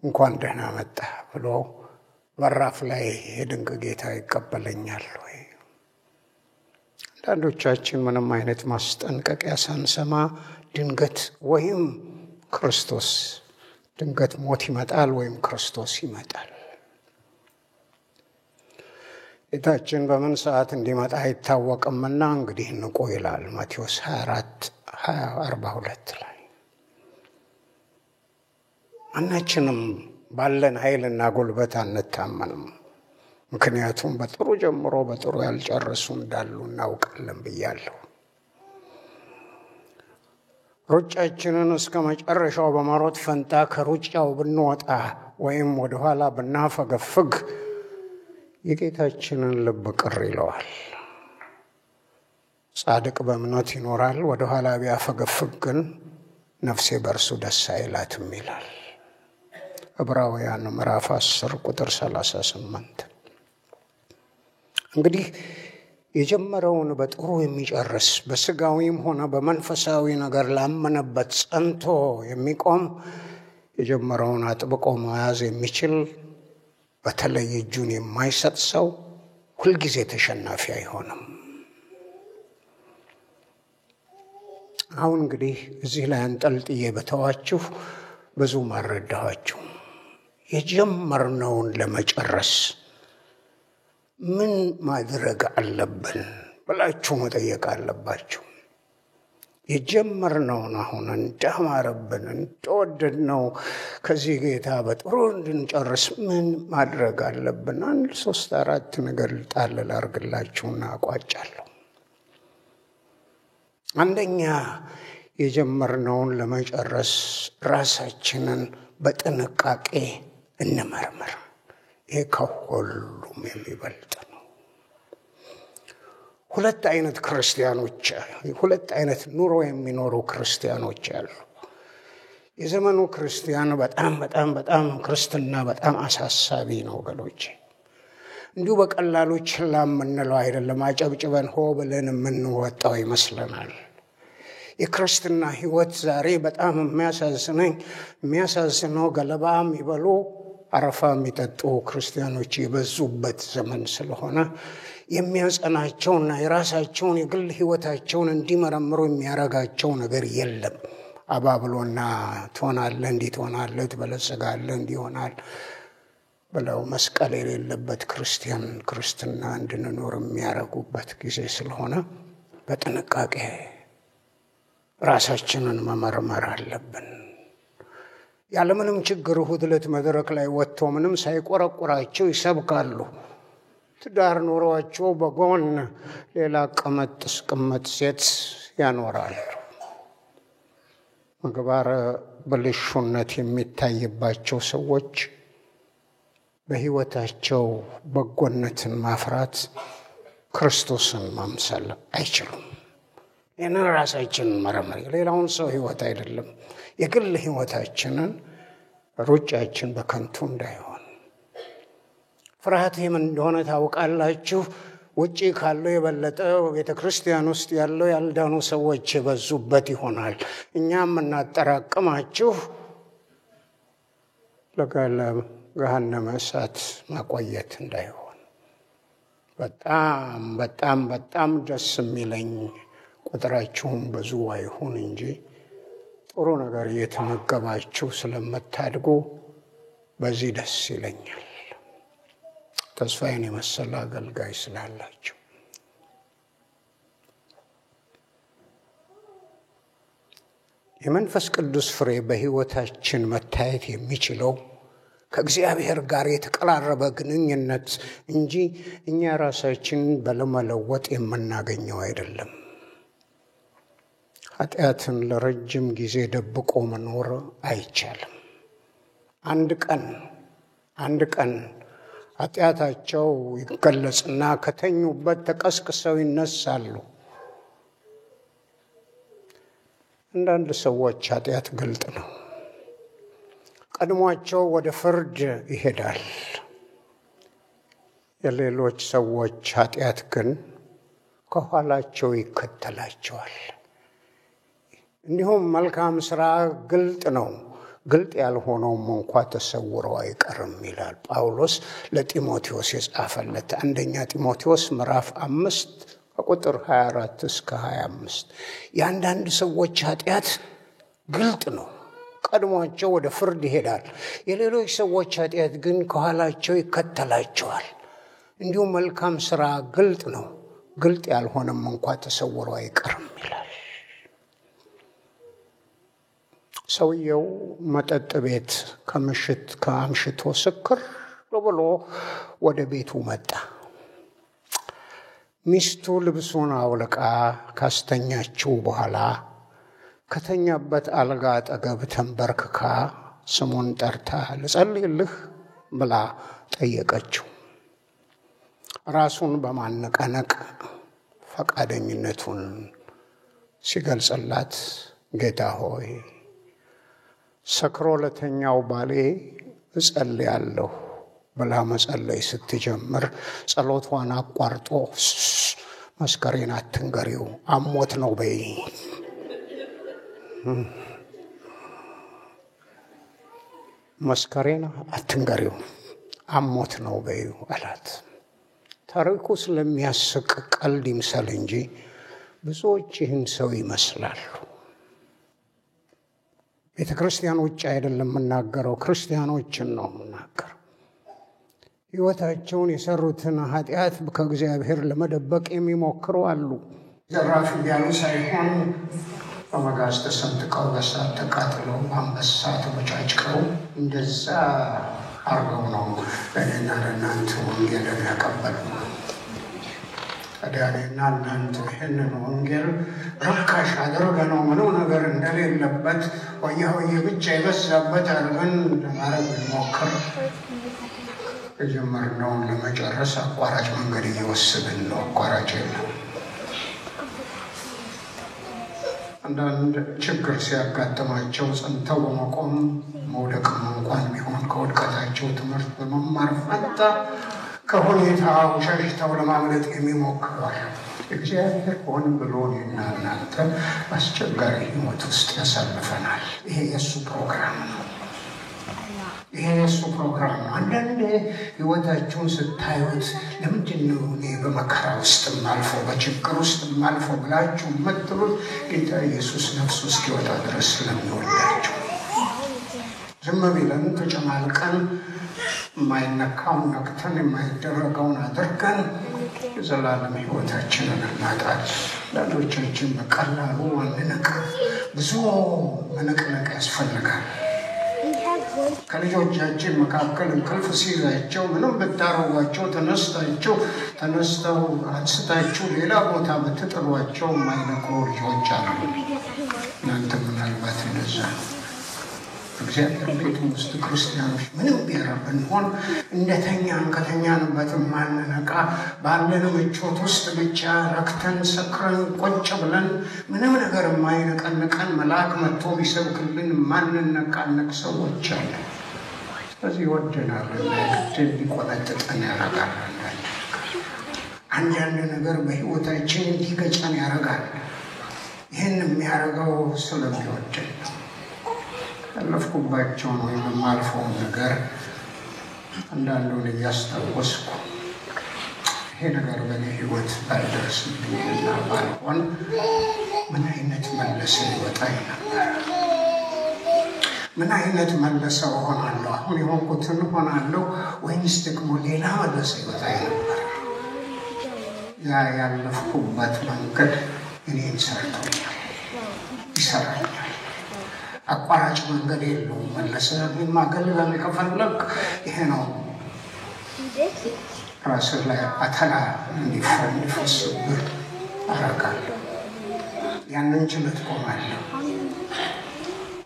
እንኳን ደህና መጣ ብሎ በራፍ ላይ የድንቅ ጌታ ይቀበለኛል ወይ? አንዳንዶቻችን ምንም አይነት ማስጠንቀቂያ ሳንሰማ ድንገት ወይም ክርስቶስ ድንገት ሞት ይመጣል ወይም ክርስቶስ ይመጣል። ጌታችን በምን ሰዓት እንዲመጣ አይታወቅምና እንግዲህ ንቁ ይላል ማቴዎስ 24:42 ላይ። ማናችንም ባለን ኃይልና ጉልበት አንታመንም። ምክንያቱም በጥሩ ጀምሮ በጥሩ ያልጨረሱ እንዳሉ እናውቃለን ብያለሁ። ሩጫችንን እስከ መጨረሻው በመሮጥ ፈንታ ከሩጫው ብንወጣ ወይም ወደኋላ ብናፈገፍግ የጌታችንን ልብ ቅር ይለዋል። ጻድቅ በእምነት ይኖራል፣ ወደኋላ ቢያፈገፍግ ግን ነፍሴ በእርሱ ደስ አይላትም ይላል። ዕብራውያን ምዕራፍ 10 ቁጥር 38። እንግዲህ የጀመረውን በጥሩ የሚጨርስ በስጋዊም ሆነ በመንፈሳዊ ነገር ላመነበት ጸንቶ የሚቆም የጀመረውን አጥብቆ መያዝ የሚችል፣ በተለይ እጁን የማይሰጥ ሰው ሁልጊዜ ተሸናፊ አይሆንም። አሁን እንግዲህ እዚህ ላይ አንጠልጥዬ በተዋችሁ ብዙ ማረዳኋችሁ። የጀመርነውን ለመጨረስ ምን ማድረግ አለብን ብላችሁ መጠየቅ አለባችሁ። የጀመርነውን አሁን እንዳማረብን እንደወደድነው ከዚህ ጌታ በጥሩ እንድንጨርስ ምን ማድረግ አለብን? አንድ ሶስት አራት ነገር ጣል ላርግላችሁና አቋጫለሁ። አንደኛ፣ የጀመርነውን ለመጨረስ ራሳችንን በጥንቃቄ እንመርምር። ይህ ከሁሉም የሚበልጥ ነው። ሁለት አይነት ክርስቲያኖች፣ ሁለት አይነት ኑሮ የሚኖሩ ክርስቲያኖች አሉ። የዘመኑ ክርስቲያን በጣም በጣም በጣም ክርስትና በጣም አሳሳቢ ነው ወገኖቼ። እንዲሁ በቀላሉ ችላ የምንለው አይደለም። አጨብጭበን ሆ ብለን የምንወጣው ይመስለናል። የክርስትና ሕይወት ዛሬ በጣም የሚያሳዝነኝ የሚያሳዝነው ገለባ የሚበሉ አረፋ የሚጠጡ ክርስቲያኖች የበዙበት ዘመን ስለሆነ የሚያጸናቸውና የራሳቸውን የግል ሕይወታቸውን እንዲመረምሩ የሚያረጋቸው ነገር የለም። አባብሎና ትሆናለህ፣ እንዲህ ትሆናለህ፣ ትበለጽጋለህ፣ እንዲህ ይሆናል ብለው መስቀል የሌለበት ክርስቲያን ክርስትና እንድንኖር የሚያረጉበት ጊዜ ስለሆነ በጥንቃቄ ራሳችንን መመርመር አለብን። ያለምንም ችግር እሑድ ዕለት መድረክ ላይ ወጥተው ምንም ሳይቆረቁራቸው ይሰብካሉ። ትዳር ኖሯቸው በጎን ሌላ ቅመጥ ቅመጥ ሴት ያኖራሉ። ምግባረ ብልሹነት የሚታይባቸው ሰዎች በሕይወታቸው በጎነትን ማፍራት፣ ክርስቶስን መምሰል አይችሉም። ይህንን ራሳችንን መረመር፣ የሌላውን ሰው ሕይወት አይደለም፣ የግል ሕይወታችንን ሩጫችን በከንቱ እንዳይሆን። ፍርሃት ምን እንደሆነ ታውቃላችሁ። ውጪ ካለው የበለጠ ቤተ ክርስቲያን ውስጥ ያለው ያልዳኑ ሰዎች የበዙበት ይሆናል። እኛም እናጠራቅማችሁ ለገሃነመ እሳት ማቆየት እንዳይሆን። በጣም በጣም በጣም ደስ የሚለኝ ቁጥራችሁም ብዙ አይሁን እንጂ ጥሩ ነገር እየተመገባችሁ ስለምታድጉ በዚህ ደስ ይለኛል። ተስፋዬን የመሰለ አገልጋይ ስላላችሁ። የመንፈስ ቅዱስ ፍሬ በሕይወታችን መታየት የሚችለው ከእግዚአብሔር ጋር የተቀራረበ ግንኙነት እንጂ እኛ ራሳችን በለመለወጥ የምናገኘው አይደለም። ኃጢአትን ለረጅም ጊዜ ደብቆ መኖር አይቻልም። አንድ ቀን አንድ ቀን ኃጢአታቸው ይገለጽና ከተኙበት ተቀስቅሰው ይነሳሉ። አንዳንድ ሰዎች ኃጢአት ግልጥ ነው፣ ቀድሟቸው ወደ ፍርድ ይሄዳል። የሌሎች ሰዎች ኃጢአት ግን ከኋላቸው ይከተላቸዋል። እንዲሁም መልካም ስራ ግልጥ ነው፣ ግልጥ ያልሆነውም እንኳ ተሰውሮ አይቀርም ይላል ጳውሎስ ለጢሞቴዎስ የጻፈለት አንደኛ ጢሞቴዎስ ምዕራፍ 5 ከቁጥር 24 እስከ 25። የአንዳንድ ሰዎች ኃጢአት ግልጥ ነው፣ ቀድሟቸው ወደ ፍርድ ይሄዳል። የሌሎች ሰዎች ኃጢአት ግን ከኋላቸው ይከተላቸዋል። እንዲሁም መልካም ስራ ግልጥ ነው፣ ግልጥ ያልሆነም እንኳ ተሰውሮ አይቀርም ይላል። ሰውየው መጠጥ ቤት ከምሽት ከአምሽቶ ስክር ብሎ ወደ ቤቱ መጣ። ሚስቱ ልብሱን አውልቃ ካስተኛችው በኋላ ከተኛበት አልጋ አጠገብ ተንበርክካ ስሙን ጠርታ ልጸልይልህ ብላ ጠየቀችው። ራሱን በማነቃነቅ ፈቃደኝነቱን ሲገልጽላት ጌታ ሆይ፣ ሰክሮ ለተኛው ባሌ እጸልያለሁ ብላ መጸለይ ስትጀምር ጸሎቷን አቋርጦ መስከሬን አትንገሪው፣ አሞት ነው በይ። መስከሬን አትንገሪው አሞት ነው በይው አላት። ታሪኩ ስለሚያስቅ ቀልድ ይምሰል እንጂ ብዙዎች ይህን ሰው ይመስላሉ። ቤተ ክርስቲያን ውጭ አይደለም የምናገረው፣ ክርስቲያኖችን ነው የምናገረው። ሕይወታቸውን የሰሩትን ኃጢአት ከእግዚአብሔር ለመደበቅ የሚሞክሩ አሉ። ዘራፍ እያሉ ሳይሆን በመጋዝ ተሰንጥቀው፣ በእሳት ተቃጥለው፣ በአንበሳ ተቦጫጭቀው እንደዛ አርገው ነው ለእኔና ለእናንተ ወንጌልን ያቀበሉ። ታዲያ እኔና እናንተ ይህንን ወንጌል ርካሽ አድርገነው ምንም ነገር እንደሌለበት ሆያ ሆዬ ብቻ የበዛበት አድርገን ለማድረግ ብንሞክር የጀመርነውን ለመጨረስ አቋራጭ መንገድ እየወሰድን ነው። አቋራጭ የለም። አንዳንድ ችግር ሲያጋጥማቸው ጸንተው በመቆም መውደቅም እንኳን ቢሆን ከውድቀታቸው ትምህርት በመማር ፈንታ ከሁኔታው ሸሽተው ለማምለጥ የሚሞክሩ አሉ። እግዚአብሔር ሆን ብሎ እኔና እናንተ በአስቸጋሪ ሕይወት ውስጥ ያሳልፈናል። ይሄ የእሱ ፕሮግራም ነው። ይሄ የእሱ ፕሮግራም ነው። አንዳንድ ሕይወታችሁን ስታዩት ለምንድን ነው እኔ በመከራ ውስጥ ማልፈው በችግር ውስጥ ማልፈው ብላችሁ የምትሉት ጌታ ኢየሱስ ነፍሱ እስኪወጣ ድረስ ስለሚወዳቸው። ዝም ቢለን ተጨማልቀን የማይነካውን ነክተን የማይደረገውን አድርገን የዘላለም ሕይወታችንን እናጣለን። አንዳንዶቻችን በቀላሉ አንነቃ። ብዙ መነቅነቅ ያስፈልጋል። ከልጆቻችን መካከል እንቅልፍ ሲይዛቸው ምንም ብታረጓቸው ተነስተው አንስታችሁ ሌላ ቦታ ብትጥሏቸው የማይነቁ ልጆች አሉ። እናንተ ምናልባት እንደዛ ነው። እግዚአብሔር ቤት ውስጥ ክርስቲያኖች ምንም ብሔር ብንሆን እንደተኛን ከተኛንበት ማንነቃ ባለን ምቾት ውስጥ ብቻ ረክተን ሰክረን ቆጭ ብለን ምንም ነገር የማይነቀንቀን መልአክ መጥቶ ቢሰብክልን ማንነቃነቅ ሰዎች አለ። ስለዚህ ይወደናል እና ግድ እንዲቆነጥጠን ያደርጋል። አንዳንድ ነገር በሕይወታችን እንዲገጨን ያደርጋል። ይህን የሚያደርገው ስለሚወደን ነው። ያለፍኩባቸውን ወይም የማልፈውን ነገር አንዳንዱን እያስታወስኩ ይሄ ነገር በእኔ ሕይወት ባይደርስብኝና ባልሆን ምን አይነት መለሰ ይወጣኝ ነበር? ምን አይነት መለሰ እሆናለሁ? አሁን የሆንኩትን እሆናለሁ ወይንስ ደግሞ ሌላ መለሰ ይወጣኝ ነበር? ያ ያለፍኩበት መንገድ እኔን ሰርቶኛል፣ ይሰራኛል። አቋራጭ መንገድ የለውም። መለሰ ማገልገል ከፈለግ ይሄ ነው። ራስህ ላይ አተላ እንዲፈስብህ አደርጋለሁ። ያንን ችለህ ትቆማለህ።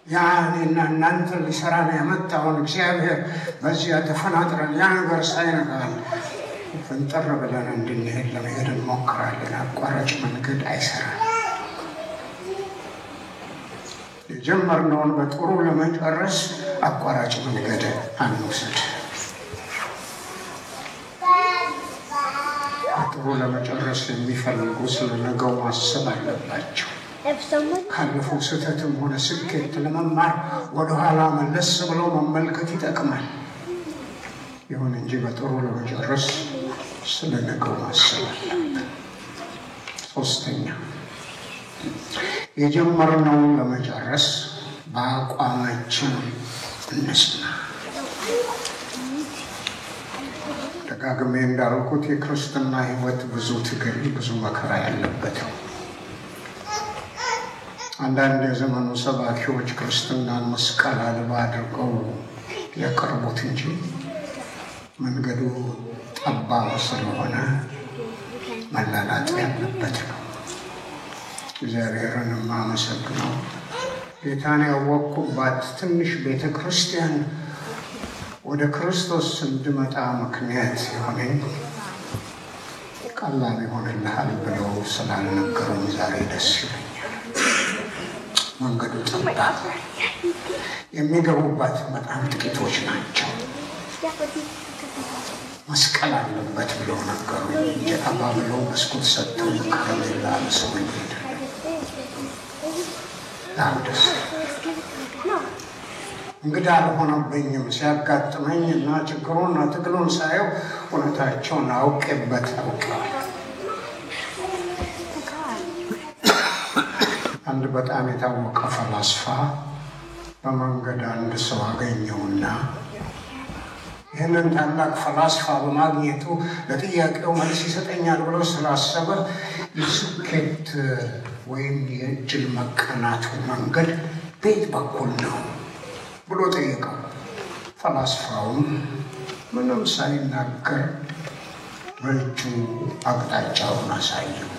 ያ እኔና እናንተ ሊሰራን ያመጣውን እግዚአብሔር በዚያ ተፈናጥረን ያ ነገር ሳይነካን ፈንጠር ብለን እንድንሄድ ለመሄድ እንሞክራለን። አቋራጭ መንገድ አይሰራም። የጀመርነውን በጥሩ ለመጨረስ አቋራጭ መንገድ አንውሰድ። በጥሩ ለመጨረስ የሚፈልጉ ስለ ነገው ማሰብ አለባቸው። ካለፈው ስህተትም ሆነ ስኬት ለመማር ወደኋላ መለስ ብለው መመልከት ይጠቅማል። ይሁን እንጂ በጥሩ ለመጨረስ ስለ ነገው ማሰብ አለብን። ሶስተኛ፣ የጀመርነውን ለመጨረስ በአቋማችን እንጽና። ደጋግሜ እንዳልኩት የክርስትና ሕይወት ብዙ ትግል፣ ብዙ መከራ ያለበት ነው። አንዳንድ የዘመኑ ሰባኪዎች ክርስትናን መስቀል አልባ አድርገው ያቀርቡት እንጂ መንገዱ ጠባብ ስለሆነ መላላጥ ያለበት ነው። እግዚአብሔርን የማመሰግነው ጌታን ያወቅኩባት ትንሽ ቤተ ክርስቲያን ወደ ክርስቶስ እንድመጣ ምክንያት የሆነኝ ቀላል ይሆንልሃል ብለው ስላልነገሩኝ ዛሬ ደስ ይለኛል። መንገዱ ጠባብ፣ የሚገቡባት በጣም ጥቂቶች ናቸው። መስቀል አለበት ብለው ነገሩኝ እንጂ አባብለው ብስኩት ሰጥተው ከረሜላ አልሰውኝ አይደለም። አሁን ደስ እንግዳ አልሆነብኝም። ሲያጋጥመኝ እና ችግሩንና ትግሉን ሳየው እውነታቸውን አውቄበት አውቄዋለሁ። አንድ በጣም የታወቀ ፈላስፋ በመንገድ አንድ ሰው አገኘውና ይህንን ታላቅ ፈላስፋ በማግኘቱ ለጥያቄው መልስ ይሰጠኛል ብሎ ስላሰበ የስኬት ወይም የእድል መቀናቱ መንገድ በየት በኩል ነው ብሎ ጠየቀው። ፈላስፋውም ምንም ሳይናገር በእጁ አቅጣጫውን አሳየው።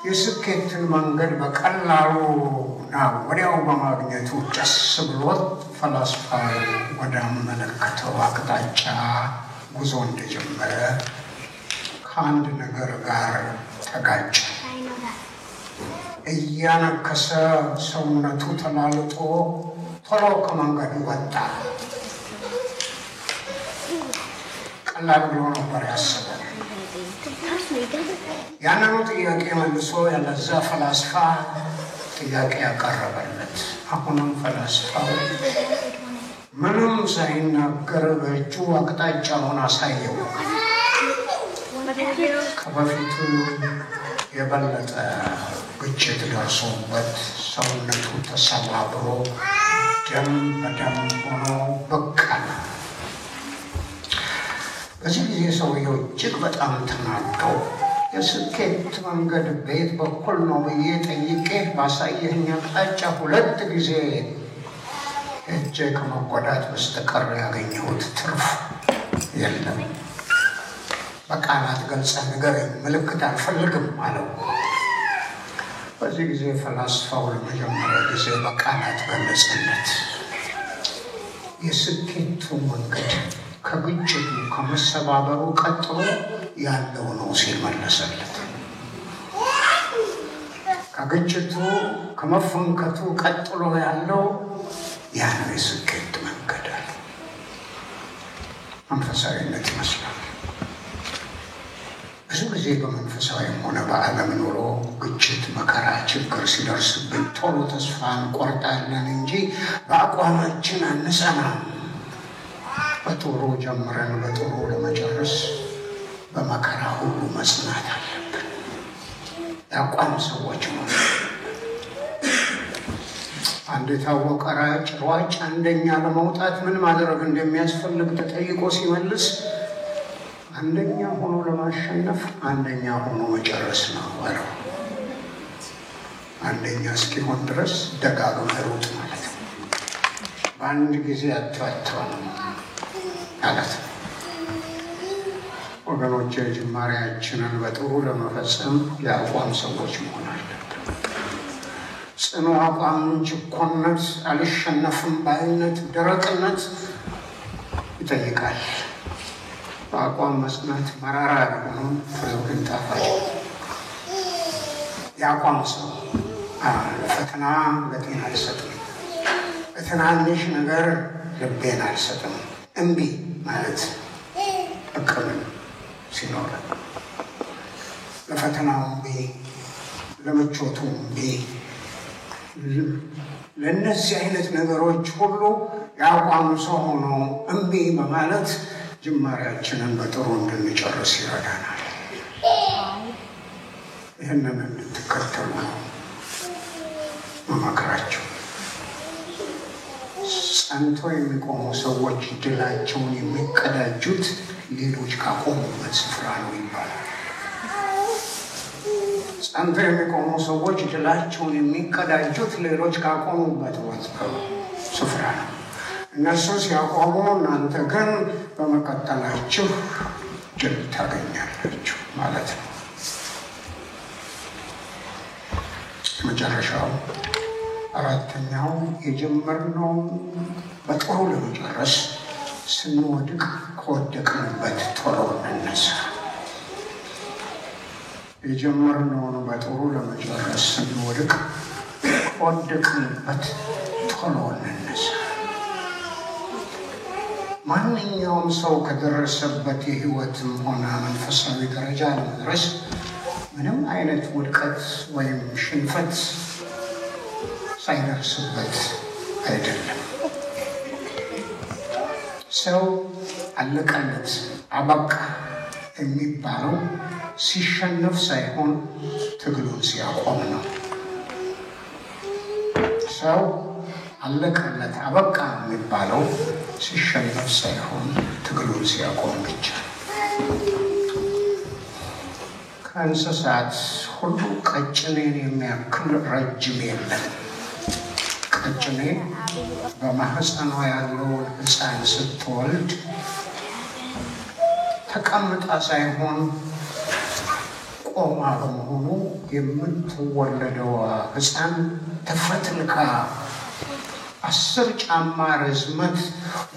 የስኬትን መንገድ በቀላሉ እና ወዲያው በማግኘቱ ደስ ብሎት ፈላስፋው ወዳመለከተው አቅጣጫ ጉዞ እንደጀመረ ከአንድ ነገር ጋር ተጋጨ። እያነከሰ ሰውነቱ ተላልጦ ቶሎ ከመንገዱ ወጣ። ቀላል ብሎ ነበር ያሰበው። ያንኑ ጥያቄ መልሶ ያለዛ ፈላስፋ ጥያቄ ያቀረበለት። አሁንም ፈላስፋው ምንም ሳይናገር በእጁ አቅጣጫውን አሳየው። ከበፊቱ የበለጠ ግጭት ደርሶበት ሰውነቱ ተሰባብሮ ደም በደም ሆኖ ብቅ አለ። በዚህ ጊዜ ሰውየው እጅግ በጣም ተናዶ የስኬት መንገድ በየት በኩል ነው ብዬ ጠይቄ ባሳየኸኝ አቅጣጫ ሁለት ጊዜ እጄ ከመጎዳት በስተቀር ያገኘሁት ትርፍ የለም። በቃላት ገልጸህ ንገረኝ፣ ምልክት አልፈልግም አለው። በዚህ ጊዜ ፈላስፋው ለመጀመሪያ ጊዜ በቃላት ገለጸለት። የስኬቱ መንገድ ከግጭቱ ከመሰባበሩ ቀጥሎ ያለው ነው ሲል መለሰለት። ከግጭቱ ከመፈንከቱ ቀጥሎ ያለው ያ ነው የስኬት መንገድ አለ። መንፈሳዊነት ይመስላል። ብዙ ጊዜ በመንፈሳዊም ሆነ በዓለም ኑሮ ግጭት፣ መከራ፣ ችግር ሲደርስብን ቶሎ ተስፋ እንቆርጣለን እንጂ በአቋማችን አንጸናም። በጥሩ ጀምረን በጥሩ ለመጨረስ በመከራ ሁሉ መጽናት አለብን። የአቋም ሰዎች ነው። አንድ የታወቀ ሯጭ አንደኛ ለመውጣት ምን ማድረግ እንደሚያስፈልግ ተጠይቆ ሲመልስ አንደኛ ሆኖ ለማሸነፍ አንደኛ ሆኖ መጨረስ ነው አለው። አንደኛ እስኪሆን ድረስ ደጋግመህ ሩጥ ማለት ነው። በአንድ ጊዜ አትሆንም ማለት ነው። ወገኖቼ ጅማሬያችንን በጥሩ ለመፈጸም የአቋም ሰዎች መሆን አለብን። ጽኑ አቋም፣ ችኮነት፣ አልሸነፍም ባይነት፣ ደረቅነት ይጠይቃል። በአቋም መጽናት መራራ ቢሆንም ፍሬው ግን ጣፋጭ። የአቋም ሰው ለፈተና ለጤና አልሰጥም፣ ለትናንሽ ነገር ልቤን አልሰጥም፣ እምቢ ማለት እቅምን ሲኖር ለፈተናው እምቢ፣ ለምቾቱ እምቢ፣ ለእነዚህ አይነት ነገሮች ሁሉ የአቋም ሰው ሆኖ እምቢ በማለት ጅማሬያችንን በጥሩ እንድንጨርስ ይረዳናል። ይህንን እንድትከተሉ ነው መመክራቸው። ጸንተው የሚቆሙ ሰዎች ድላቸውን የሚቀዳጁት ሌሎች ካቆሙበት ስፍራ ነው ይባላል። ጸንተው የሚቆሙ ሰዎች ድላቸውን የሚቀዳጁት ሌሎች ካቆሙበት ስፍራ ነው። እነሱ ሲያቆሙ እናንተ ግን በመቀጠላችሁ ድል ታገኛላችሁ ማለት ነው። መጨረሻው አራተኛው የጀመርነው በጥሩ ለመጨረስ ስንወድቅ ከወደቅንበት ቶሎ እንነሳ። የጀመርነውን በጥሩ ለመጨረስ ስንወድቅ ከወደቅንበት ቶሎ እንነሳ። ማንኛውም ሰው ከደረሰበት የሕይወትም ሆነ መንፈሳዊ ደረጃ ለመድረስ ምንም አይነት ውድቀት ወይም ሽንፈት ሳይደርስበት አይደለም። ሰው አለቀለት አበቃ የሚባለው ሲሸነፍ ሳይሆን ትግሉን ሲያቆም ነው። ሰው አለቀለት አበቃ የሚባለው ሲሸነፍ ሳይሆን ትግሉን ሲያቆም ብቻ። ከእንስሳት ሁሉ ቀጭኔን የሚያክል ረጅም የለም። ቀጭኔ በማህፀኗ ያለውን ሕፃን ስትወልድ ተቀምጣ ሳይሆን ቆማ በመሆኑ የምትወለደዋ ሕፃን ተፈትልካ 10 ጫማ ርዝመት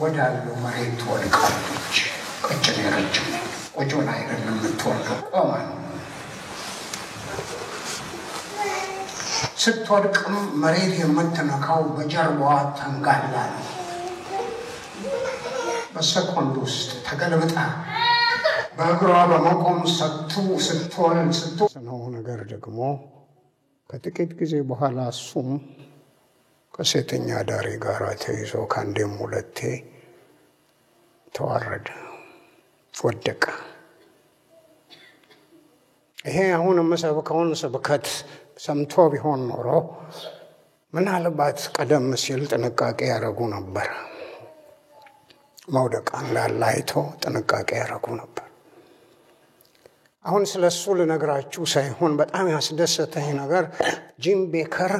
ወዳለው መሬት ትወድቃለች። ቀጭኔ ረጅም ቁጭ ብላ አይደለም የምትወልደው፣ ቆማ ነው። ስትወድቅም መሬት የምትነካው በጀርባዋ ተንጋላ ነው። በሰኮንድ ውስጥ ተገልብጣ በእግሯ በመቆም ስትወልድ ስትነው ነገር ደግሞ ከጥቂት ጊዜ በኋላ እሱም ከሴተኛ አዳሪ ጋር ተይዞ ከአንዴም ሁለቴ ተዋረደ፣ ወደቀ። ይሄ አሁን የምሰብከውን ስብከት ሰምቶ ቢሆን ኖሮ ምናልባት ቀደም ሲል ጥንቃቄ ያደረጉ ነበር። መውደቅ እንዳለ አይቶ ጥንቃቄ ያደረጉ ነበር። አሁን ስለሱ ልነግራችሁ ሳይሆን በጣም ያስደሰተኝ ነገር ጂም ቤከር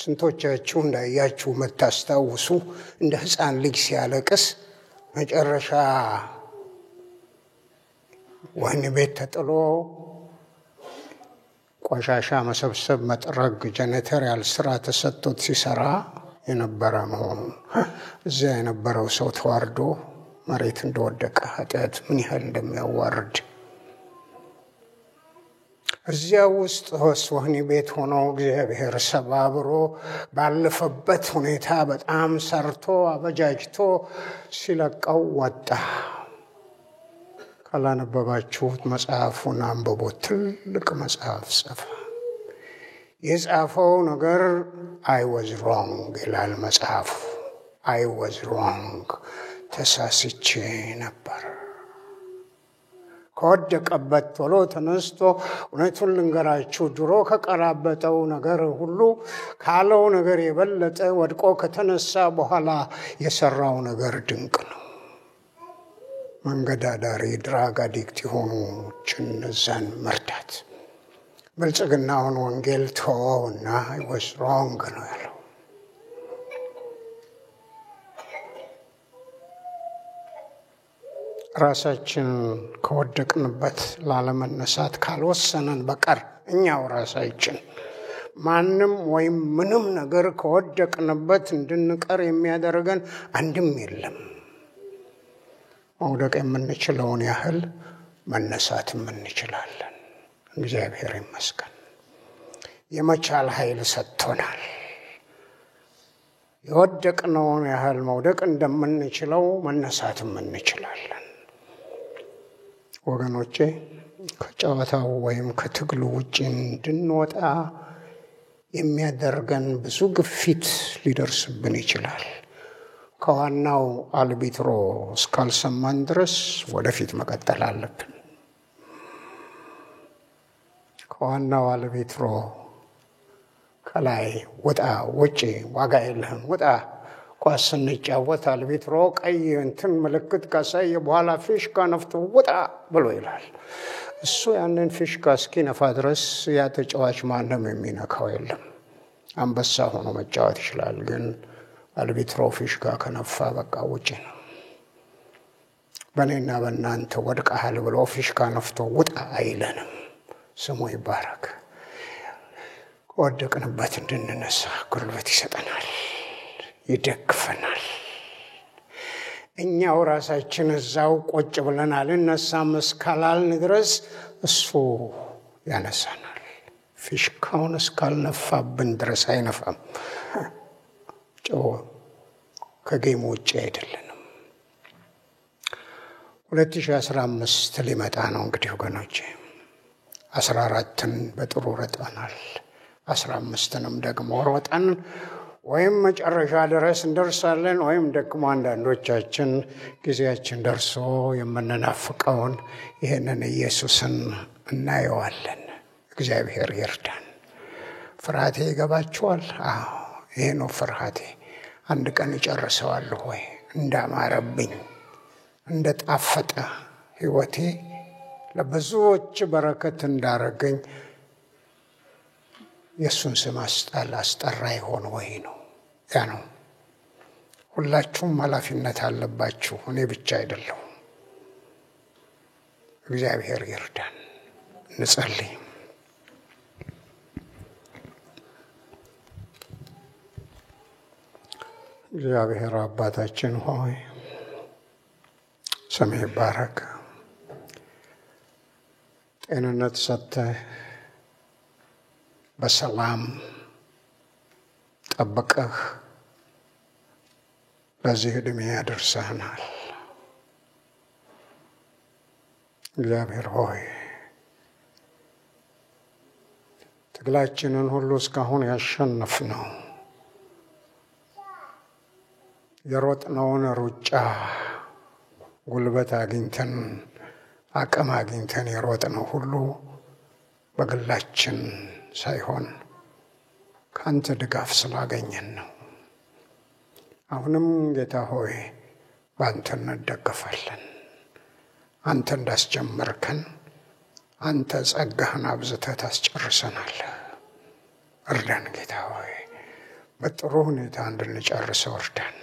ስንቶቻችሁ እንዳያችሁ የምታስታውሱ እንደ ሕፃን ልጅ ሲያለቅስ መጨረሻ ወህኒ ቤት ተጥሎ ቆሻሻ መሰብሰብ፣ መጥረግ፣ janitorial ስራ ተሰጥቶት ሲሰራ የነበረ መሆኑን እዚያ የነበረው ሰው ተዋርዶ መሬት እንደወደቀ ኃጢአት ምን ያህል እንደሚያዋርድ እዚያ ውስጥ ወህኒ ቤት ሆኖ እግዚአብሔር ሰባብሮ ባለፈበት ሁኔታ በጣም ሰርቶ አበጃጅቶ ሲለቀው ወጣ። ካላነበባችሁት መጽሐፉን አንብቦ ትልቅ መጽሐፍ ጻፈ። የጻፈው ነገር "I was wrong" ይላል መጽሐፉ። "I was wrong፣ ተሳስቼ ነበር።" ከወደቀበት ቶሎ ተነስቶ እውነቱን ልንገራችሁ፣ ድሮ ከቀራበጠው ነገር ሁሉ ካለው ነገር የበለጠ ወድቆ ከተነሳ በኋላ የሰራው ነገር ድንቅ ነው። መንገድ አዳሪ drug addict የሆኑችን እነዛን መርዳት፣ ብልጽግናውን ወንጌል ተወውና "I was wrong" ነው ያለው። ራሳችን ከወደቅንበት ላለመነሳት ካልወሰነን በቀር እኛው ራሳችን ማንም ወይም ምንም ነገር ከወደቅንበት እንድንቀር የሚያደርገን አንድም የለም። መውደቅ የምንችለውን ያህል መነሳትም እንችላለን። እግዚአብሔር ይመስገን የመቻል ኃይል ሰጥቶናል። የወደቅነውን ያህል መውደቅ እንደምንችለው መነሳትም እንችላለን። ወገኖቼ፣ ከጨዋታው ወይም ከትግሉ ውጭ እንድንወጣ የሚያደርገን ብዙ ግፊት ሊደርስብን ይችላል። ከዋናው አልቢትሮ እስካልሰማን ድረስ ወደፊት መቀጠል አለብን። ከዋናው አልቢትሮ ከላይ ውጣ፣ ውጪ፣ ዋጋ የለህም፣ ውጣ። ኳስ ስንጫወት አልቢትሮ ቀይ እንትን ምልክት ካሳየ በኋላ ፊሽካ ነፍቶ ውጣ ብሎ ይላል። እሱ ያንን ፊሽካ እስኪነፋ ድረስ ያ ተጫዋች ማንም የሚነካው የለም። አንበሳ ሆኖ መጫወት ይችላል፣ ግን አልቢትሮ ፊሽካ ከነፋ በቃ ውጪ ነው። በእኔና በእናንተ ወድቀሃል ብሎ ፊሽካ ነፍቶ ውጣ አይለንም። ስሙ ይባረክ። ከወደቅንበት እንድንነሳ ጉልበት ይሰጠናል፣ ይደግፈናል። እኛው ራሳችን እዛው ቆጭ ብለን አልነሳም እስካላልን ድረስ እሱ ያነሳናል። ፊሽካውን እስካልነፋብን ድረስ አይነፋም። ከ game ኡ ውጭ አይደለንም። 2015 ሊመጣ ነው እንግዲህ ወገኖቼ። 14ን በጥሩ ሮጠናል። 15ንም ደግሞ ሮጠን ወይም መጨረሻ ድረስ እንደርሳለን፣ ወይም ደግሞ አንዳንዶቻችን ጊዜያችን ደርሶ የምንናፍቀውን ይህንን ኢየሱስን እናየዋለን። እግዚአብሔር ይርዳን። ፍርሃቴ ይገባችኋል? አዎ፣ ይሄ ነው ፍርሃቴ። አንድ ቀን እጨርሰዋለሁ ወይ? እንዳማረብኝ፣ እንደ ጣፈጠ፣ ሕይወቴ ለብዙዎች በረከት እንዳረገኝ የእሱን ስም አስጠላ አስጠራ ይሆን ወይ ነው። ያ ነው። ሁላችሁም ኃላፊነት አለባችሁ፣ እኔ ብቻ አይደለሁም። እግዚአብሔር ይርዳን። እንጸልይ። እግዚአብሔር አባታችን ሆይ፣ ስምህ ይባረክ። ጤንነት ሰጥተህ፣ በሰላም ጠብቀህ ለዚህ ዕድሜ ያደርሰህናል። እግዚአብሔር ሆይ፣ ትግላችንን ሁሉ እስካሁን ያሸነፍነው፣ የሮጥነውን ሩጫ ጉልበት አግኝተን አቅም አግኝተን የሮጥነው ሁሉ በግላችን ሳይሆን ከአንተ ድጋፍ ስላገኘን ነው። አሁንም ጌታ ሆይ፣ በአንተ እንደገፋለን። አንተ እንዳስጀመርከን አንተ ጸጋህን አብዝተህ ታስጨርሰናለህ። እርዳን ጌታ ሆይ፣ በጥሩ ሁኔታ እንድንጨርሰው እርዳን።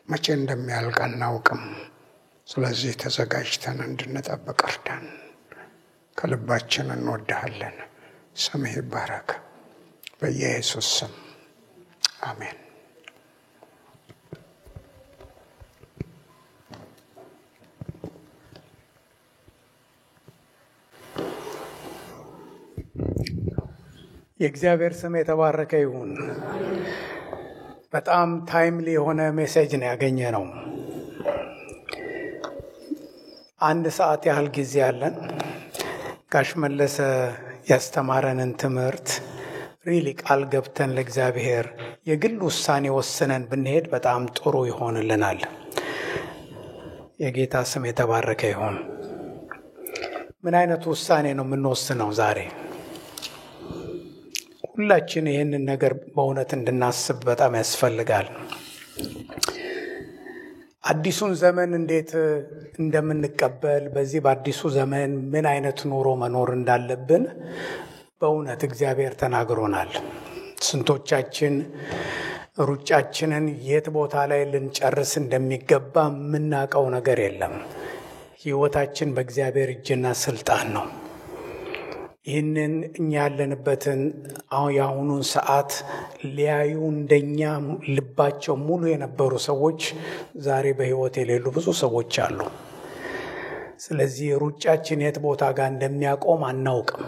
መቼ እንደሚያልቅ አናውቅም። ስለዚህ ተዘጋጅተን እንድንጠብቅ እርዳን። ከልባችን እንወድሃለን። ስምህ ይባረክ። በኢየሱስ ስም አሜን። የእግዚአብሔር ስም የተባረከ ይሁን። በጣም timely የሆነ message ነው ያገኘነው። አንድ ሰዓት ያህል ጊዜ ያለን፣ ጋሽ መለሰ ያስተማረንን ትምህርት really ቃል ገብተን ለእግዚአብሔር የግል ውሳኔ ወስነን ብንሄድ በጣም ጥሩ ይሆንልናል። የጌታ ስም የተባረከ ይሁን። ምን አይነት ውሳኔ ነው የምንወስነው ዛሬ? ሁላችን ይህንን ነገር በእውነት እንድናስብ በጣም ያስፈልጋል። አዲሱን ዘመን እንዴት እንደምንቀበል፣ በዚህ በአዲሱ ዘመን ምን አይነት ኑሮ መኖር እንዳለብን በእውነት እግዚአብሔር ተናግሮናል። ስንቶቻችን ሩጫችንን የት ቦታ ላይ ልንጨርስ እንደሚገባ የምናውቀው ነገር የለም። ሕይወታችን በእግዚአብሔር እጅና ስልጣን ነው። ይህንን እኛ ያለንበትን አሁን የአሁኑን ሰዓት ሊያዩ እንደኛ ልባቸው ሙሉ የነበሩ ሰዎች ዛሬ በሕይወት የሌሉ ብዙ ሰዎች አሉ። ስለዚህ ሩጫችን የት ቦታ ጋር እንደሚያቆም አናውቅም።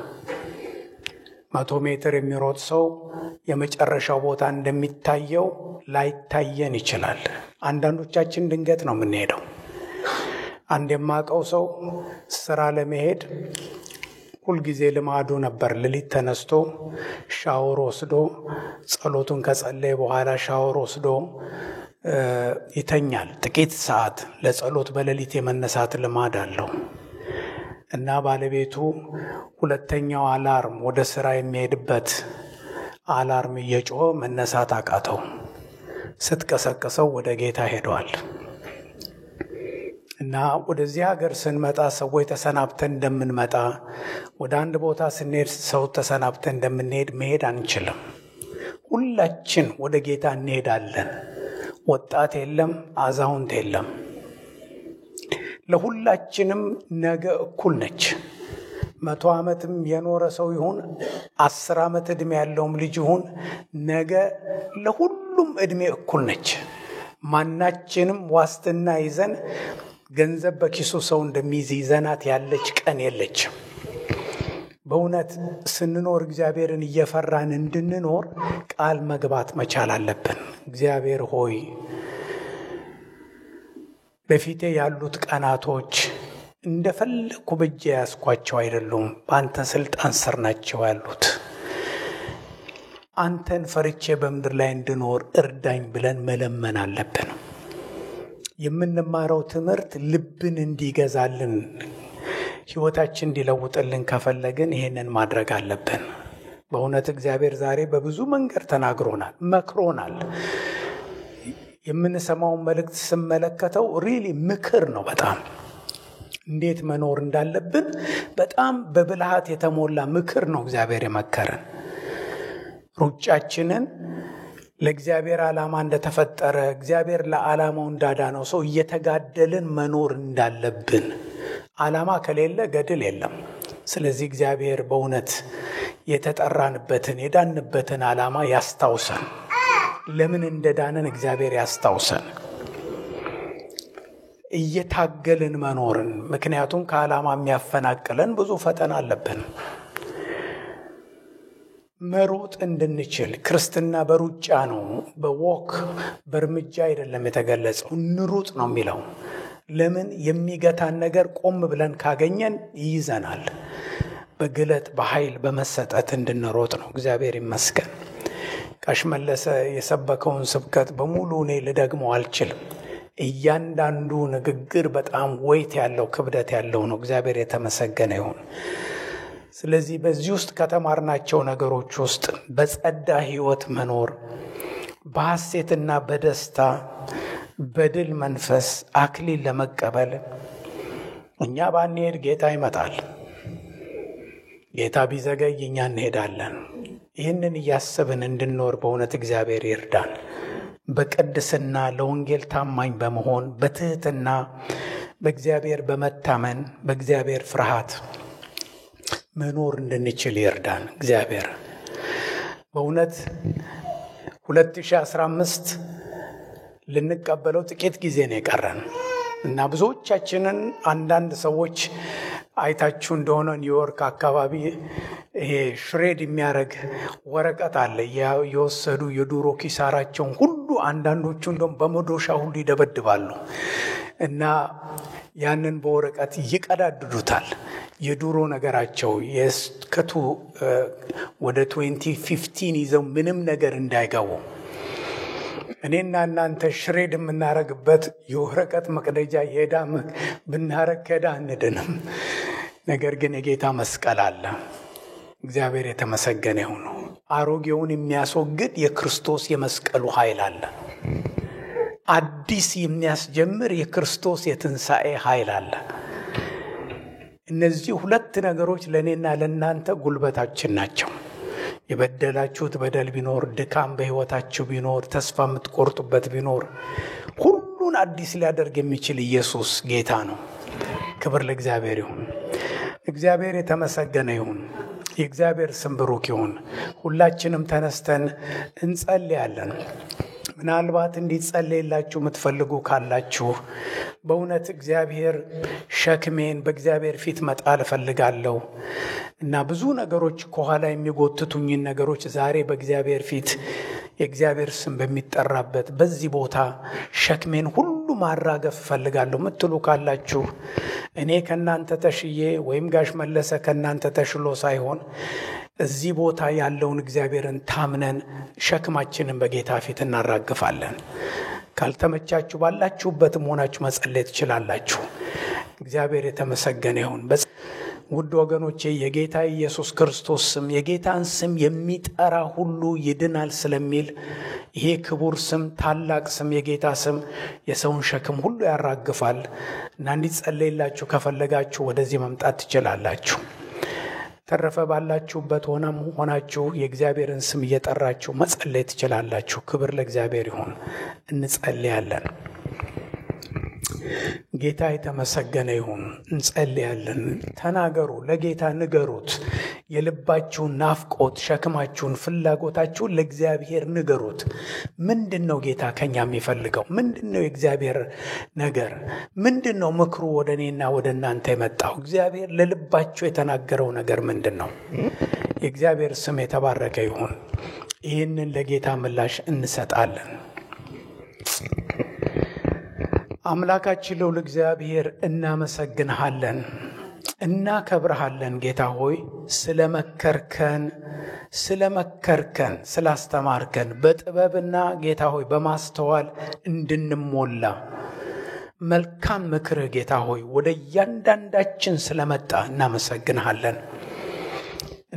100 ሜትር የሚሮጥ ሰው የመጨረሻው ቦታ እንደሚታየው ላይታየን ይችላል። አንዳንዶቻችን ድንገት ነው የምንሄደው። አንድ የማውቀው ሰው ስራ ለመሄድ ሁልጊዜ ልማዱ ነበር። ሌሊት ተነስቶ ሻወር ወስዶ፣ ጸሎቱን ከጸለየ በኋላ ሻወር ወስዶ ይተኛል። ጥቂት ሰዓት ለጸሎት በሌሊት የመነሳት ልማድ አለው እና ባለቤቱ ሁለተኛው alarm፣ ወደ ስራ የሚሄድበት alarm እየጮኸ መነሳት አቃተው። ስትቀሰቅሰው ወደ ጌታ ሄዷል። እና ወደዚህ ሀገር ስንመጣ ሰዎች ተሰናብተን እንደምንመጣ፣ ወደ አንድ ቦታ ስንሄድ ሰው ተሰናብተን እንደምንሄድ መሄድ አንችልም። ሁላችን ወደ ጌታ እንሄዳለን። ወጣት የለም፣ አዛውንት የለም። ለሁላችንም ነገ እኩል ነች። 100 ዓመትም የኖረ ሰው ይሁን፣ 10 ዓመት ዕድሜ ያለውም ልጅ ይሁን፣ ነገ ለሁሉም ዕድሜ እኩል ነች። ማናችንም ዋስትና ይዘን፣ ገንዘብ በኪሱ ሰው እንደሚይዝ ይዘናት ያለች ቀን የለችም። በእውነት ስንኖር እግዚአብሔርን እየፈራን እንድንኖር ቃል መግባት መቻል አለብን። እግዚአብሔር ሆይ፣ በፊቴ ያሉት ቀናቶች እንደፈለግኩ በእጄ የያዝኳቸው አይደሉም፣ በአንተ ስልጣን ስር ናቸው ያሉት። አንተን ፈርቼ በምድር ላይ እንድኖር እርዳኝ ብለን መለመን አለብን። የምንማረው ትምህርት ልብን እንዲገዛልን፣ ሕይወታችን እንዲለውጥልን ከፈለግን ይሄንን ማድረግ አለብን። በእውነት እግዚአብሔር ዛሬ በብዙ መንገድ ተናግሮናል፣ መክሮናል። የምንሰማውን መልእክት ስመለከተው really ምክር ነው። በጣም እንዴት መኖር እንዳለብን በጣም በብልሃት የተሞላ ምክር ነው እግዚአብሔር የመከረን። ሩጫችንን ለእግዚአብሔር ዓላማ እንደተፈጠረ፣ እግዚአብሔር ለዓላማው እንዳዳነው ሰው እየተጋደልን መኖር እንዳለብን። ዓላማ ከሌለ ገድል የለም። ስለዚህ እግዚአብሔር በእውነት የተጠራንበትን፣ የዳንበትን ዓላማ ያስታውሰን። ለምን እንደዳንን እግዚአብሔር ያስታውሰን። እየታገልን መኖርን፣ ምክንያቱም ከዓላማ የሚያፈናቅለን ብዙ ፈተና አለብን። መሮጥ እንድንችል፣ ክርስትና በሩጫ ነው፣ በ walk በእርምጃ አይደለም የተገለጸው። እንሩጥ ነው የሚለው። ለምን? የሚገታን ነገር ቆም ብለን ካገኘን ይይዘናል። በግለት፣ በኃይል፣ በመሰጠት እንድንሮጥ ነው። እግዚአብሔር ይመስገን። ጋሽ መለሰ የሰበከውን ስብከት በሙሉ እኔ ልደግመው አልችልም። እያንዳንዱ ንግግር በጣም weight ያለው፣ ክብደት ያለው ነው። እግዚአብሔር የተመሰገነ ይሁን። ስለዚህ በዚህ ውስጥ ከተማርናቸው ነገሮች ውስጥ በጸዳ ህይወት መኖር፣ በሐሴትና በደስታ፣ በድል መንፈስ አክሊል ለመቀበል፣ እኛ ባንሄድ ጌታ ይመጣል። ጌታ ቢዘገይ እኛ እንሄዳለን። ይህንን እያሰብን እንድንኖር በእውነት እግዚአብሔር ይርዳን። በቅድስና፣ ለወንጌል ታማኝ በመሆን፣ በትህትና፣ በእግዚአብሔር በመታመን፣ በእግዚአብሔር ፍርሃት መኖር እንድንችል ይርዳን እግዚአብሔር። በእውነት 2015 ልንቀበለው ጥቂት ጊዜ ነው የቀረን እና ብዙዎቻችንን፣ አንዳንድ ሰዎች አይታችሁ እንደሆነ ኒውዮርክ አካባቢ ይሄ shred የሚያደርግ ወረቀት አለ። የወሰዱ የዱሮ ኪሳራቸውን ሁሉ፣ አንዳንዶቹ እንደውም በመዶሻ ሁሉ ይደበድባሉ እና ያንን በወረቀት ይቀዳድዱታል። የዱሮ ነገራቸው የስከቱ ወደ 2015 ይዘው ምንም ነገር እንዳይገቡ። እኔና እናንተ shred የምናረግበት የወረቀት መቅደጃ የዕዳ ብናረግ ከዕዳ አንድንም። ነገር ግን የጌታ መስቀል አለ። እግዚአብሔር የተመሰገነ ይሁን። አሮጌውን የሚያስወግድ የክርስቶስ የመስቀሉ ኃይል አለ። አዲስ የሚያስጀምር የክርስቶስ የትንሣኤ ኃይል አለ። እነዚህ ሁለት ነገሮች ለእኔና ለእናንተ ጉልበታችን ናቸው። የበደላችሁት በደል ቢኖር፣ ድካም በሕይወታችሁ ቢኖር፣ ተስፋ የምትቆርጡበት ቢኖር፣ ሁሉን አዲስ ሊያደርግ የሚችል ኢየሱስ ጌታ ነው። ክብር ለእግዚአብሔር ይሁን። እግዚአብሔር የተመሰገነ ይሁን። የእግዚአብሔር ስም ብሩክ ይሁን። ሁላችንም ተነስተን እንጸልያለን። ምናልባት እንዲጸለይላችሁ የምትፈልጉ ካላችሁ፣ በእውነት እግዚአብሔር ሸክሜን በእግዚአብሔር ፊት መጣል እፈልጋለሁ እና ብዙ ነገሮች ከኋላ የሚጎትቱኝን ነገሮች ዛሬ በእግዚአብሔር ፊት፣ የእግዚአብሔር ስም በሚጠራበት በዚህ ቦታ ሸክሜን ሁሉ ማራገፍ እፈልጋለሁ ምትሉ ካላችሁ፣ እኔ ከእናንተ ተሽዬ ወይም ጋሽ መለሰ ከእናንተ ተሽሎ ሳይሆን እዚህ ቦታ ያለውን እግዚአብሔርን ታምነን ሸክማችንን በጌታ ፊት እናራግፋለን። ካልተመቻችሁ ባላችሁበትም ሆናችሁ መጸለይ ትችላላችሁ። እግዚአብሔር የተመሰገነ ይሁን። ውድ ወገኖቼ፣ የጌታ ኢየሱስ ክርስቶስ ስም፣ የጌታን ስም የሚጠራ ሁሉ ይድናል ስለሚል፣ ይሄ ክቡር ስም፣ ታላቅ ስም፣ የጌታ ስም የሰውን ሸክም ሁሉ ያራግፋል እና እንዲጸለይላችሁ ከፈለጋችሁ ወደዚህ መምጣት ትችላላችሁ። ተረፈ ባላችሁበት ሆነም ሆናችሁ የእግዚአብሔርን ስም እየጠራችሁ መጸለይ ትችላላችሁ። ክብር ለእግዚአብሔር ይሁን። እንጸልያለን። ጌታ የተመሰገነ ይሁን። እንጸልያለን። ተናገሩ፣ ለጌታ ንገሩት። የልባችሁን ናፍቆት፣ ሸክማችሁን፣ ፍላጎታችሁን ለእግዚአብሔር ንገሩት። ምንድን ነው ጌታ ከኛ የሚፈልገው? ምንድን ነው የእግዚአብሔር ነገር? ምንድን ነው ምክሩ ወደ እኔና ወደ እናንተ የመጣው? እግዚአብሔር ለልባችሁ የተናገረው ነገር ምንድን ነው? የእግዚአብሔር ስም የተባረከ ይሁን። ይህንን ለጌታ ምላሽ እንሰጣለን። አምላካችን ልዑል እግዚአብሔር፣ እናመሰግንሃለን። እናከብርሃለን ጌታ ሆይ፣ ስለመከርከን ስላስተማርከን በጥበብና ጌታ ሆይ በማስተዋል እንድንሞላ መልካም ምክርህ ጌታ ሆይ ወደ እያንዳንዳችን ስለመጣ እናመሰግንሃለን።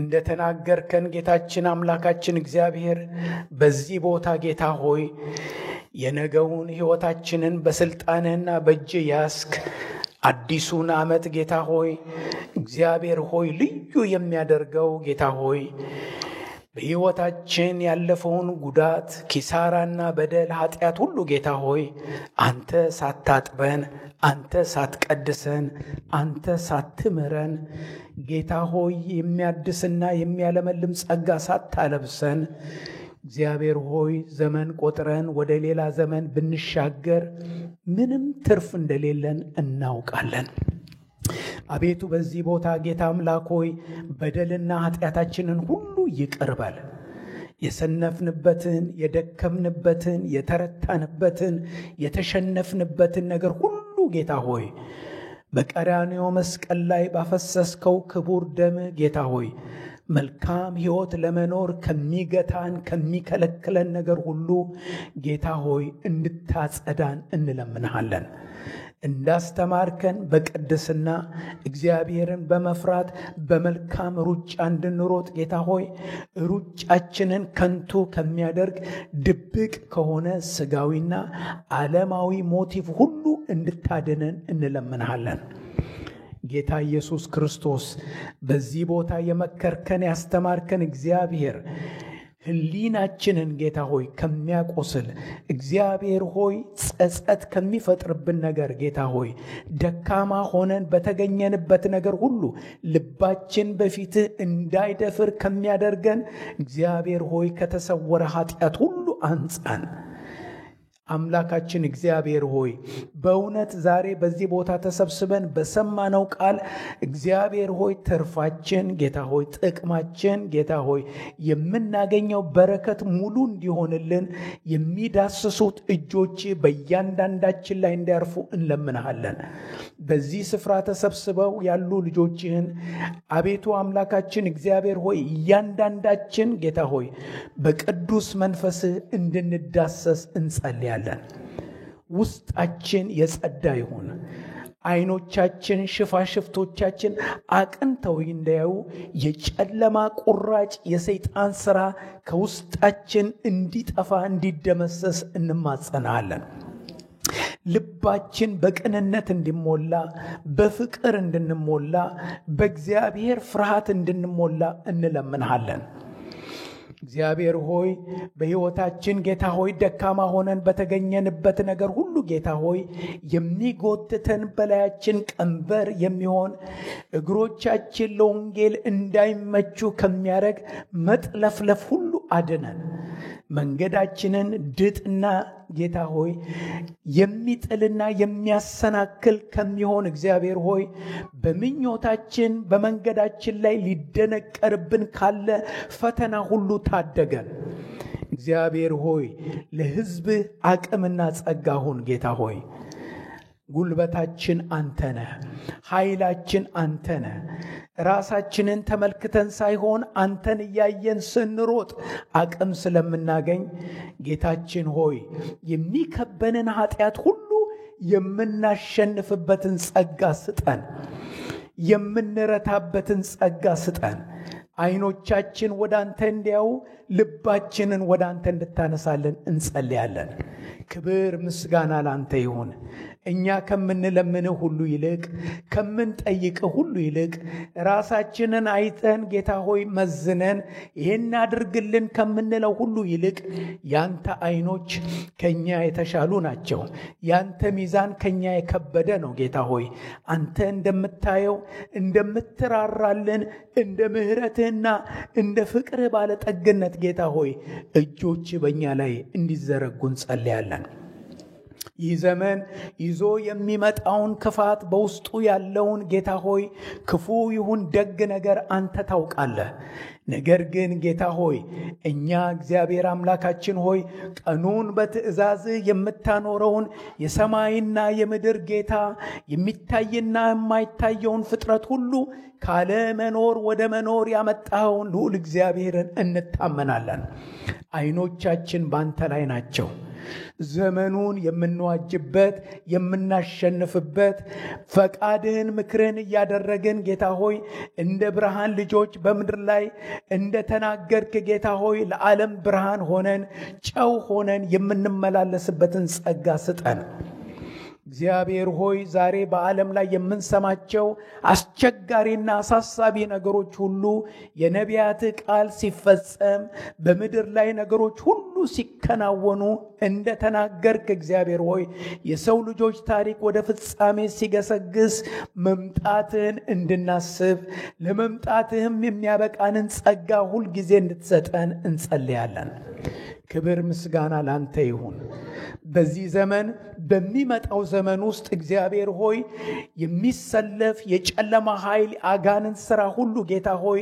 እንደተናገርከን ጌታችን አምላካችን እግዚአብሔር በዚህ ቦታ ጌታ ሆይ የነገውን ሕይወታችንን በስልጣንህና በእጅህ ያስክ አዲሱን ዓመት ጌታ ሆይ እግዚአብሔር ሆይ ልዩ የሚያደርገው ጌታ ሆይ በሕይወታችን ያለፈውን ጉዳት፣ ኪሳራና በደል፣ ኃጢአት ሁሉ ጌታ ሆይ አንተ ሳታጥበን፣ አንተ ሳትቀድሰን፣ አንተ ሳትምረን ጌታ ሆይ የሚያድስና የሚያለመልም ጸጋ ሳታለብሰን እግዚአብሔር ሆይ ዘመን ቆጥረን ወደ ሌላ ዘመን ብንሻገር ምንም ትርፍ እንደሌለን እናውቃለን። አቤቱ በዚህ ቦታ ጌታ አምላክ ሆይ በደልና ኃጢአታችንን ሁሉ ይቅር በል። የሰነፍንበትን፣ የደከምንበትን፣ የተረታንበትን፣ የተሸነፍንበትን ነገር ሁሉ ጌታ ሆይ በቀራንዮ መስቀል ላይ ባፈሰስከው ክቡር ደም ጌታ ሆይ መልካም ሕይወት ለመኖር ከሚገታን ከሚከለክለን ነገር ሁሉ ጌታ ሆይ እንድታጸዳን እንለምንሃለን። እንዳስተማርከን በቅድስና እግዚአብሔርን በመፍራት በመልካም ሩጫ እንድንሮጥ ጌታ ሆይ ሩጫችንን ከንቱ ከሚያደርግ ድብቅ ከሆነ ስጋዊና ዓለማዊ motive ሁሉ እንድታድነን እንለምንሃለን። ጌታ ኢየሱስ ክርስቶስ በዚህ ቦታ የመከርከን ያስተማርከን እግዚአብሔር ሕሊናችንን ጌታ ሆይ ከሚያቆስል እግዚአብሔር ሆይ ጸጸት ከሚፈጥርብን ነገር ጌታ ሆይ ደካማ ሆነን በተገኘንበት ነገር ሁሉ ልባችን በፊትህ እንዳይደፍር ከሚያደርገን እግዚአብሔር ሆይ ከተሰወረ ኃጢአት ሁሉ አንጻን። አምላካችን እግዚአብሔር ሆይ በእውነት ዛሬ በዚህ ቦታ ተሰብስበን በሰማነው ቃል እግዚአብሔር ሆይ ትርፋችን ጌታ ሆይ ጥቅማችን ጌታ ሆይ የምናገኘው በረከት ሙሉ እንዲሆንልን የሚዳስሱት እጆች በእያንዳንዳችን ላይ እንዲያርፉ እንለምንሃለን። በዚህ ስፍራ ተሰብስበው ያሉ ልጆችህን አቤቱ አምላካችን እግዚአብሔር ሆይ እያንዳንዳችን ጌታ ሆይ በቅዱስ መንፈስህ እንድንዳሰስ እንጸልያለን። ውስጣችን የጸዳ ይሁን። አይኖቻችን ሽፋሽፍቶቻችን አቅንተው እንዲያዩ የጨለማ ቁራጭ የሰይጣን ሥራ ከውስጣችን እንዲጠፋ እንዲደመሰስ እንማጸናለን። ልባችን በቅንነት እንዲሞላ፣ በፍቅር እንድንሞላ፣ በእግዚአብሔር ፍርሃት እንድንሞላ እንለምንሃለን። እግዚአብሔር ሆይ በሕይወታችን ጌታ ሆይ ደካማ ሆነን በተገኘንበት ነገር ሁሉ ጌታ ሆይ የሚጎትተን በላያችን ቀንበር የሚሆን እግሮቻችን ለወንጌል እንዳይመቹ ከሚያደርግ መጥለፍለፍ ሁሉ አድነን። መንገዳችንን ድጥና ጌታ ሆይ የሚጥልና የሚያሰናክል ከሚሆን እግዚአብሔር ሆይ በምኞታችን በመንገዳችን ላይ ሊደነቀርብን ካለ ፈተና ሁሉ ታደገን። እግዚአብሔር ሆይ ለሕዝብህ አቅምና ጸጋ ሁን። ጌታ ሆይ ጉልበታችን አንተ ነህ፣ ኃይላችን አንተ ነህ። ራሳችንን ተመልክተን ሳይሆን አንተን እያየን ስንሮጥ አቅም ስለምናገኝ ጌታችን ሆይ የሚከበንን ኃጢአት ሁሉ የምናሸንፍበትን ጸጋ ስጠን። የምንረታበትን ጸጋ ስጠን። አይኖቻችን ወደ አንተ እንዲያዩ ልባችንን ወደ አንተ እንድታነሳለን እንጸልያለን። ክብር ምስጋና ላንተ ይሁን። እኛ ከምንለምንህ ሁሉ ይልቅ፣ ከምንጠይቅህ ሁሉ ይልቅ፣ ራሳችንን አይተን ጌታ ሆይ መዝነን ይህን አድርግልን ከምንለው ሁሉ ይልቅ ያንተ አይኖች ከኛ የተሻሉ ናቸው። ያንተ ሚዛን ከኛ የከበደ ነው። ጌታ ሆይ አንተ እንደምታየው እንደምትራራልን እንደ ምሕረትህና እንደ ፍቅርህ ባለጠግነት ጌታ ሆይ እጆች በእኛ ላይ እንዲዘረጉ እንጸልያለን። ይህ ዘመን ይዞ የሚመጣውን ክፋት በውስጡ ያለውን ጌታ ሆይ ክፉ ይሁን ደግ ነገር አንተ ታውቃለህ። ነገር ግን ጌታ ሆይ እኛ እግዚአብሔር አምላካችን ሆይ ቀኑን በትእዛዝህ የምታኖረውን የሰማይና የምድር ጌታ የሚታይና የማይታየውን ፍጥረት ሁሉ ካለ መኖር ወደ መኖር ያመጣኸውን ልዑል እግዚአብሔርን እንታመናለን። አይኖቻችን ባንተ ላይ ናቸው። ዘመኑን የምንዋጅበት የምናሸንፍበት ፈቃድህን ምክርህን እያደረግን ጌታ ሆይ እንደ ብርሃን ልጆች በምድር ላይ እንደ ተናገርክ ጌታ ሆይ ለዓለም ብርሃን ሆነን ጨው ሆነን የምንመላለስበትን ጸጋ ስጠን። እግዚአብሔር ሆይ ዛሬ በዓለም ላይ የምንሰማቸው አስቸጋሪና አሳሳቢ ነገሮች ሁሉ የነቢያት ቃል ሲፈጸም በምድር ላይ ነገሮች ሁሉ ሲከናወኑ እንደ ተናገርክ እግዚአብሔር ሆይ የሰው ልጆች ታሪክ ወደ ፍጻሜ ሲገሰግስ መምጣትህን እንድናስብ ለመምጣትህም የሚያበቃንን ጸጋ ሁል ጊዜ እንድትሰጠን እንጸልያለን። ክብር ምስጋና ላንተ ይሁን። በዚህ ዘመን በሚመጣው ዘመን ውስጥ እግዚአብሔር ሆይ የሚሰለፍ የጨለማ ኃይል አጋንንት ሥራ ሁሉ ጌታ ሆይ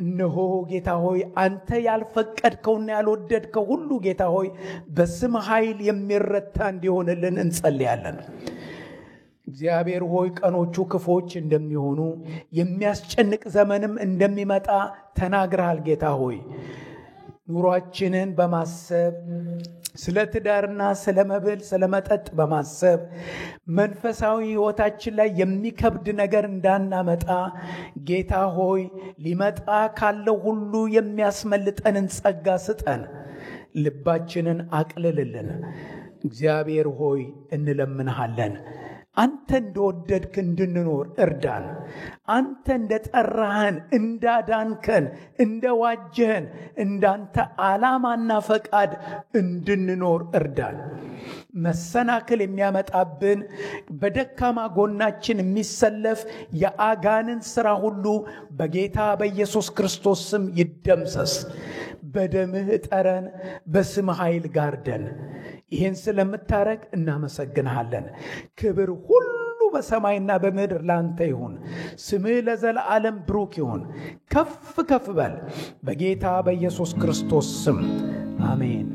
እነሆ ጌታ ሆይ አንተ ያልፈቀድከውና ያልወደድከው ሁሉ ጌታ ሆይ በስም ኃይል የሚረታ እንዲሆንልን እንጸልያለን። እግዚአብሔር ሆይ ቀኖቹ ክፎች እንደሚሆኑ የሚያስጨንቅ ዘመንም እንደሚመጣ ተናግረሃል። ጌታ ሆይ ኑሯችንን በማሰብ ስለ ትዳርና ስለ መብል ስለ መጠጥ በማሰብ መንፈሳዊ ሕይወታችን ላይ የሚከብድ ነገር እንዳናመጣ ጌታ ሆይ ሊመጣ ካለው ሁሉ የሚያስመልጠንን ጸጋ ስጠን። ልባችንን አቅልልልን። እግዚአብሔር ሆይ እንለምንሃለን። አንተ እንደወደድክ እንድንኖር እርዳን። አንተ እንደጠራህን እንዳዳንከን እንደዋጀህን እንዳንተ ዓላማና ፈቃድ እንድንኖር እርዳን። መሰናክል የሚያመጣብን በደካማ ጎናችን የሚሰለፍ የአጋንን ሥራ ሁሉ በጌታ በኢየሱስ ክርስቶስ ስም ይደምሰስ። በደምህ እጠረን፣ በስም ኃይል ጋርደን። ይህን ስለምታረግ እናመሰግንሃለን። ክብር ሁሉ በሰማይና በምድር ላንተ ይሁን። ስምህ ለዘላለም ብሩክ ይሁን። ከፍ ከፍ በል በጌታ በኢየሱስ ክርስቶስ ስም አሜን።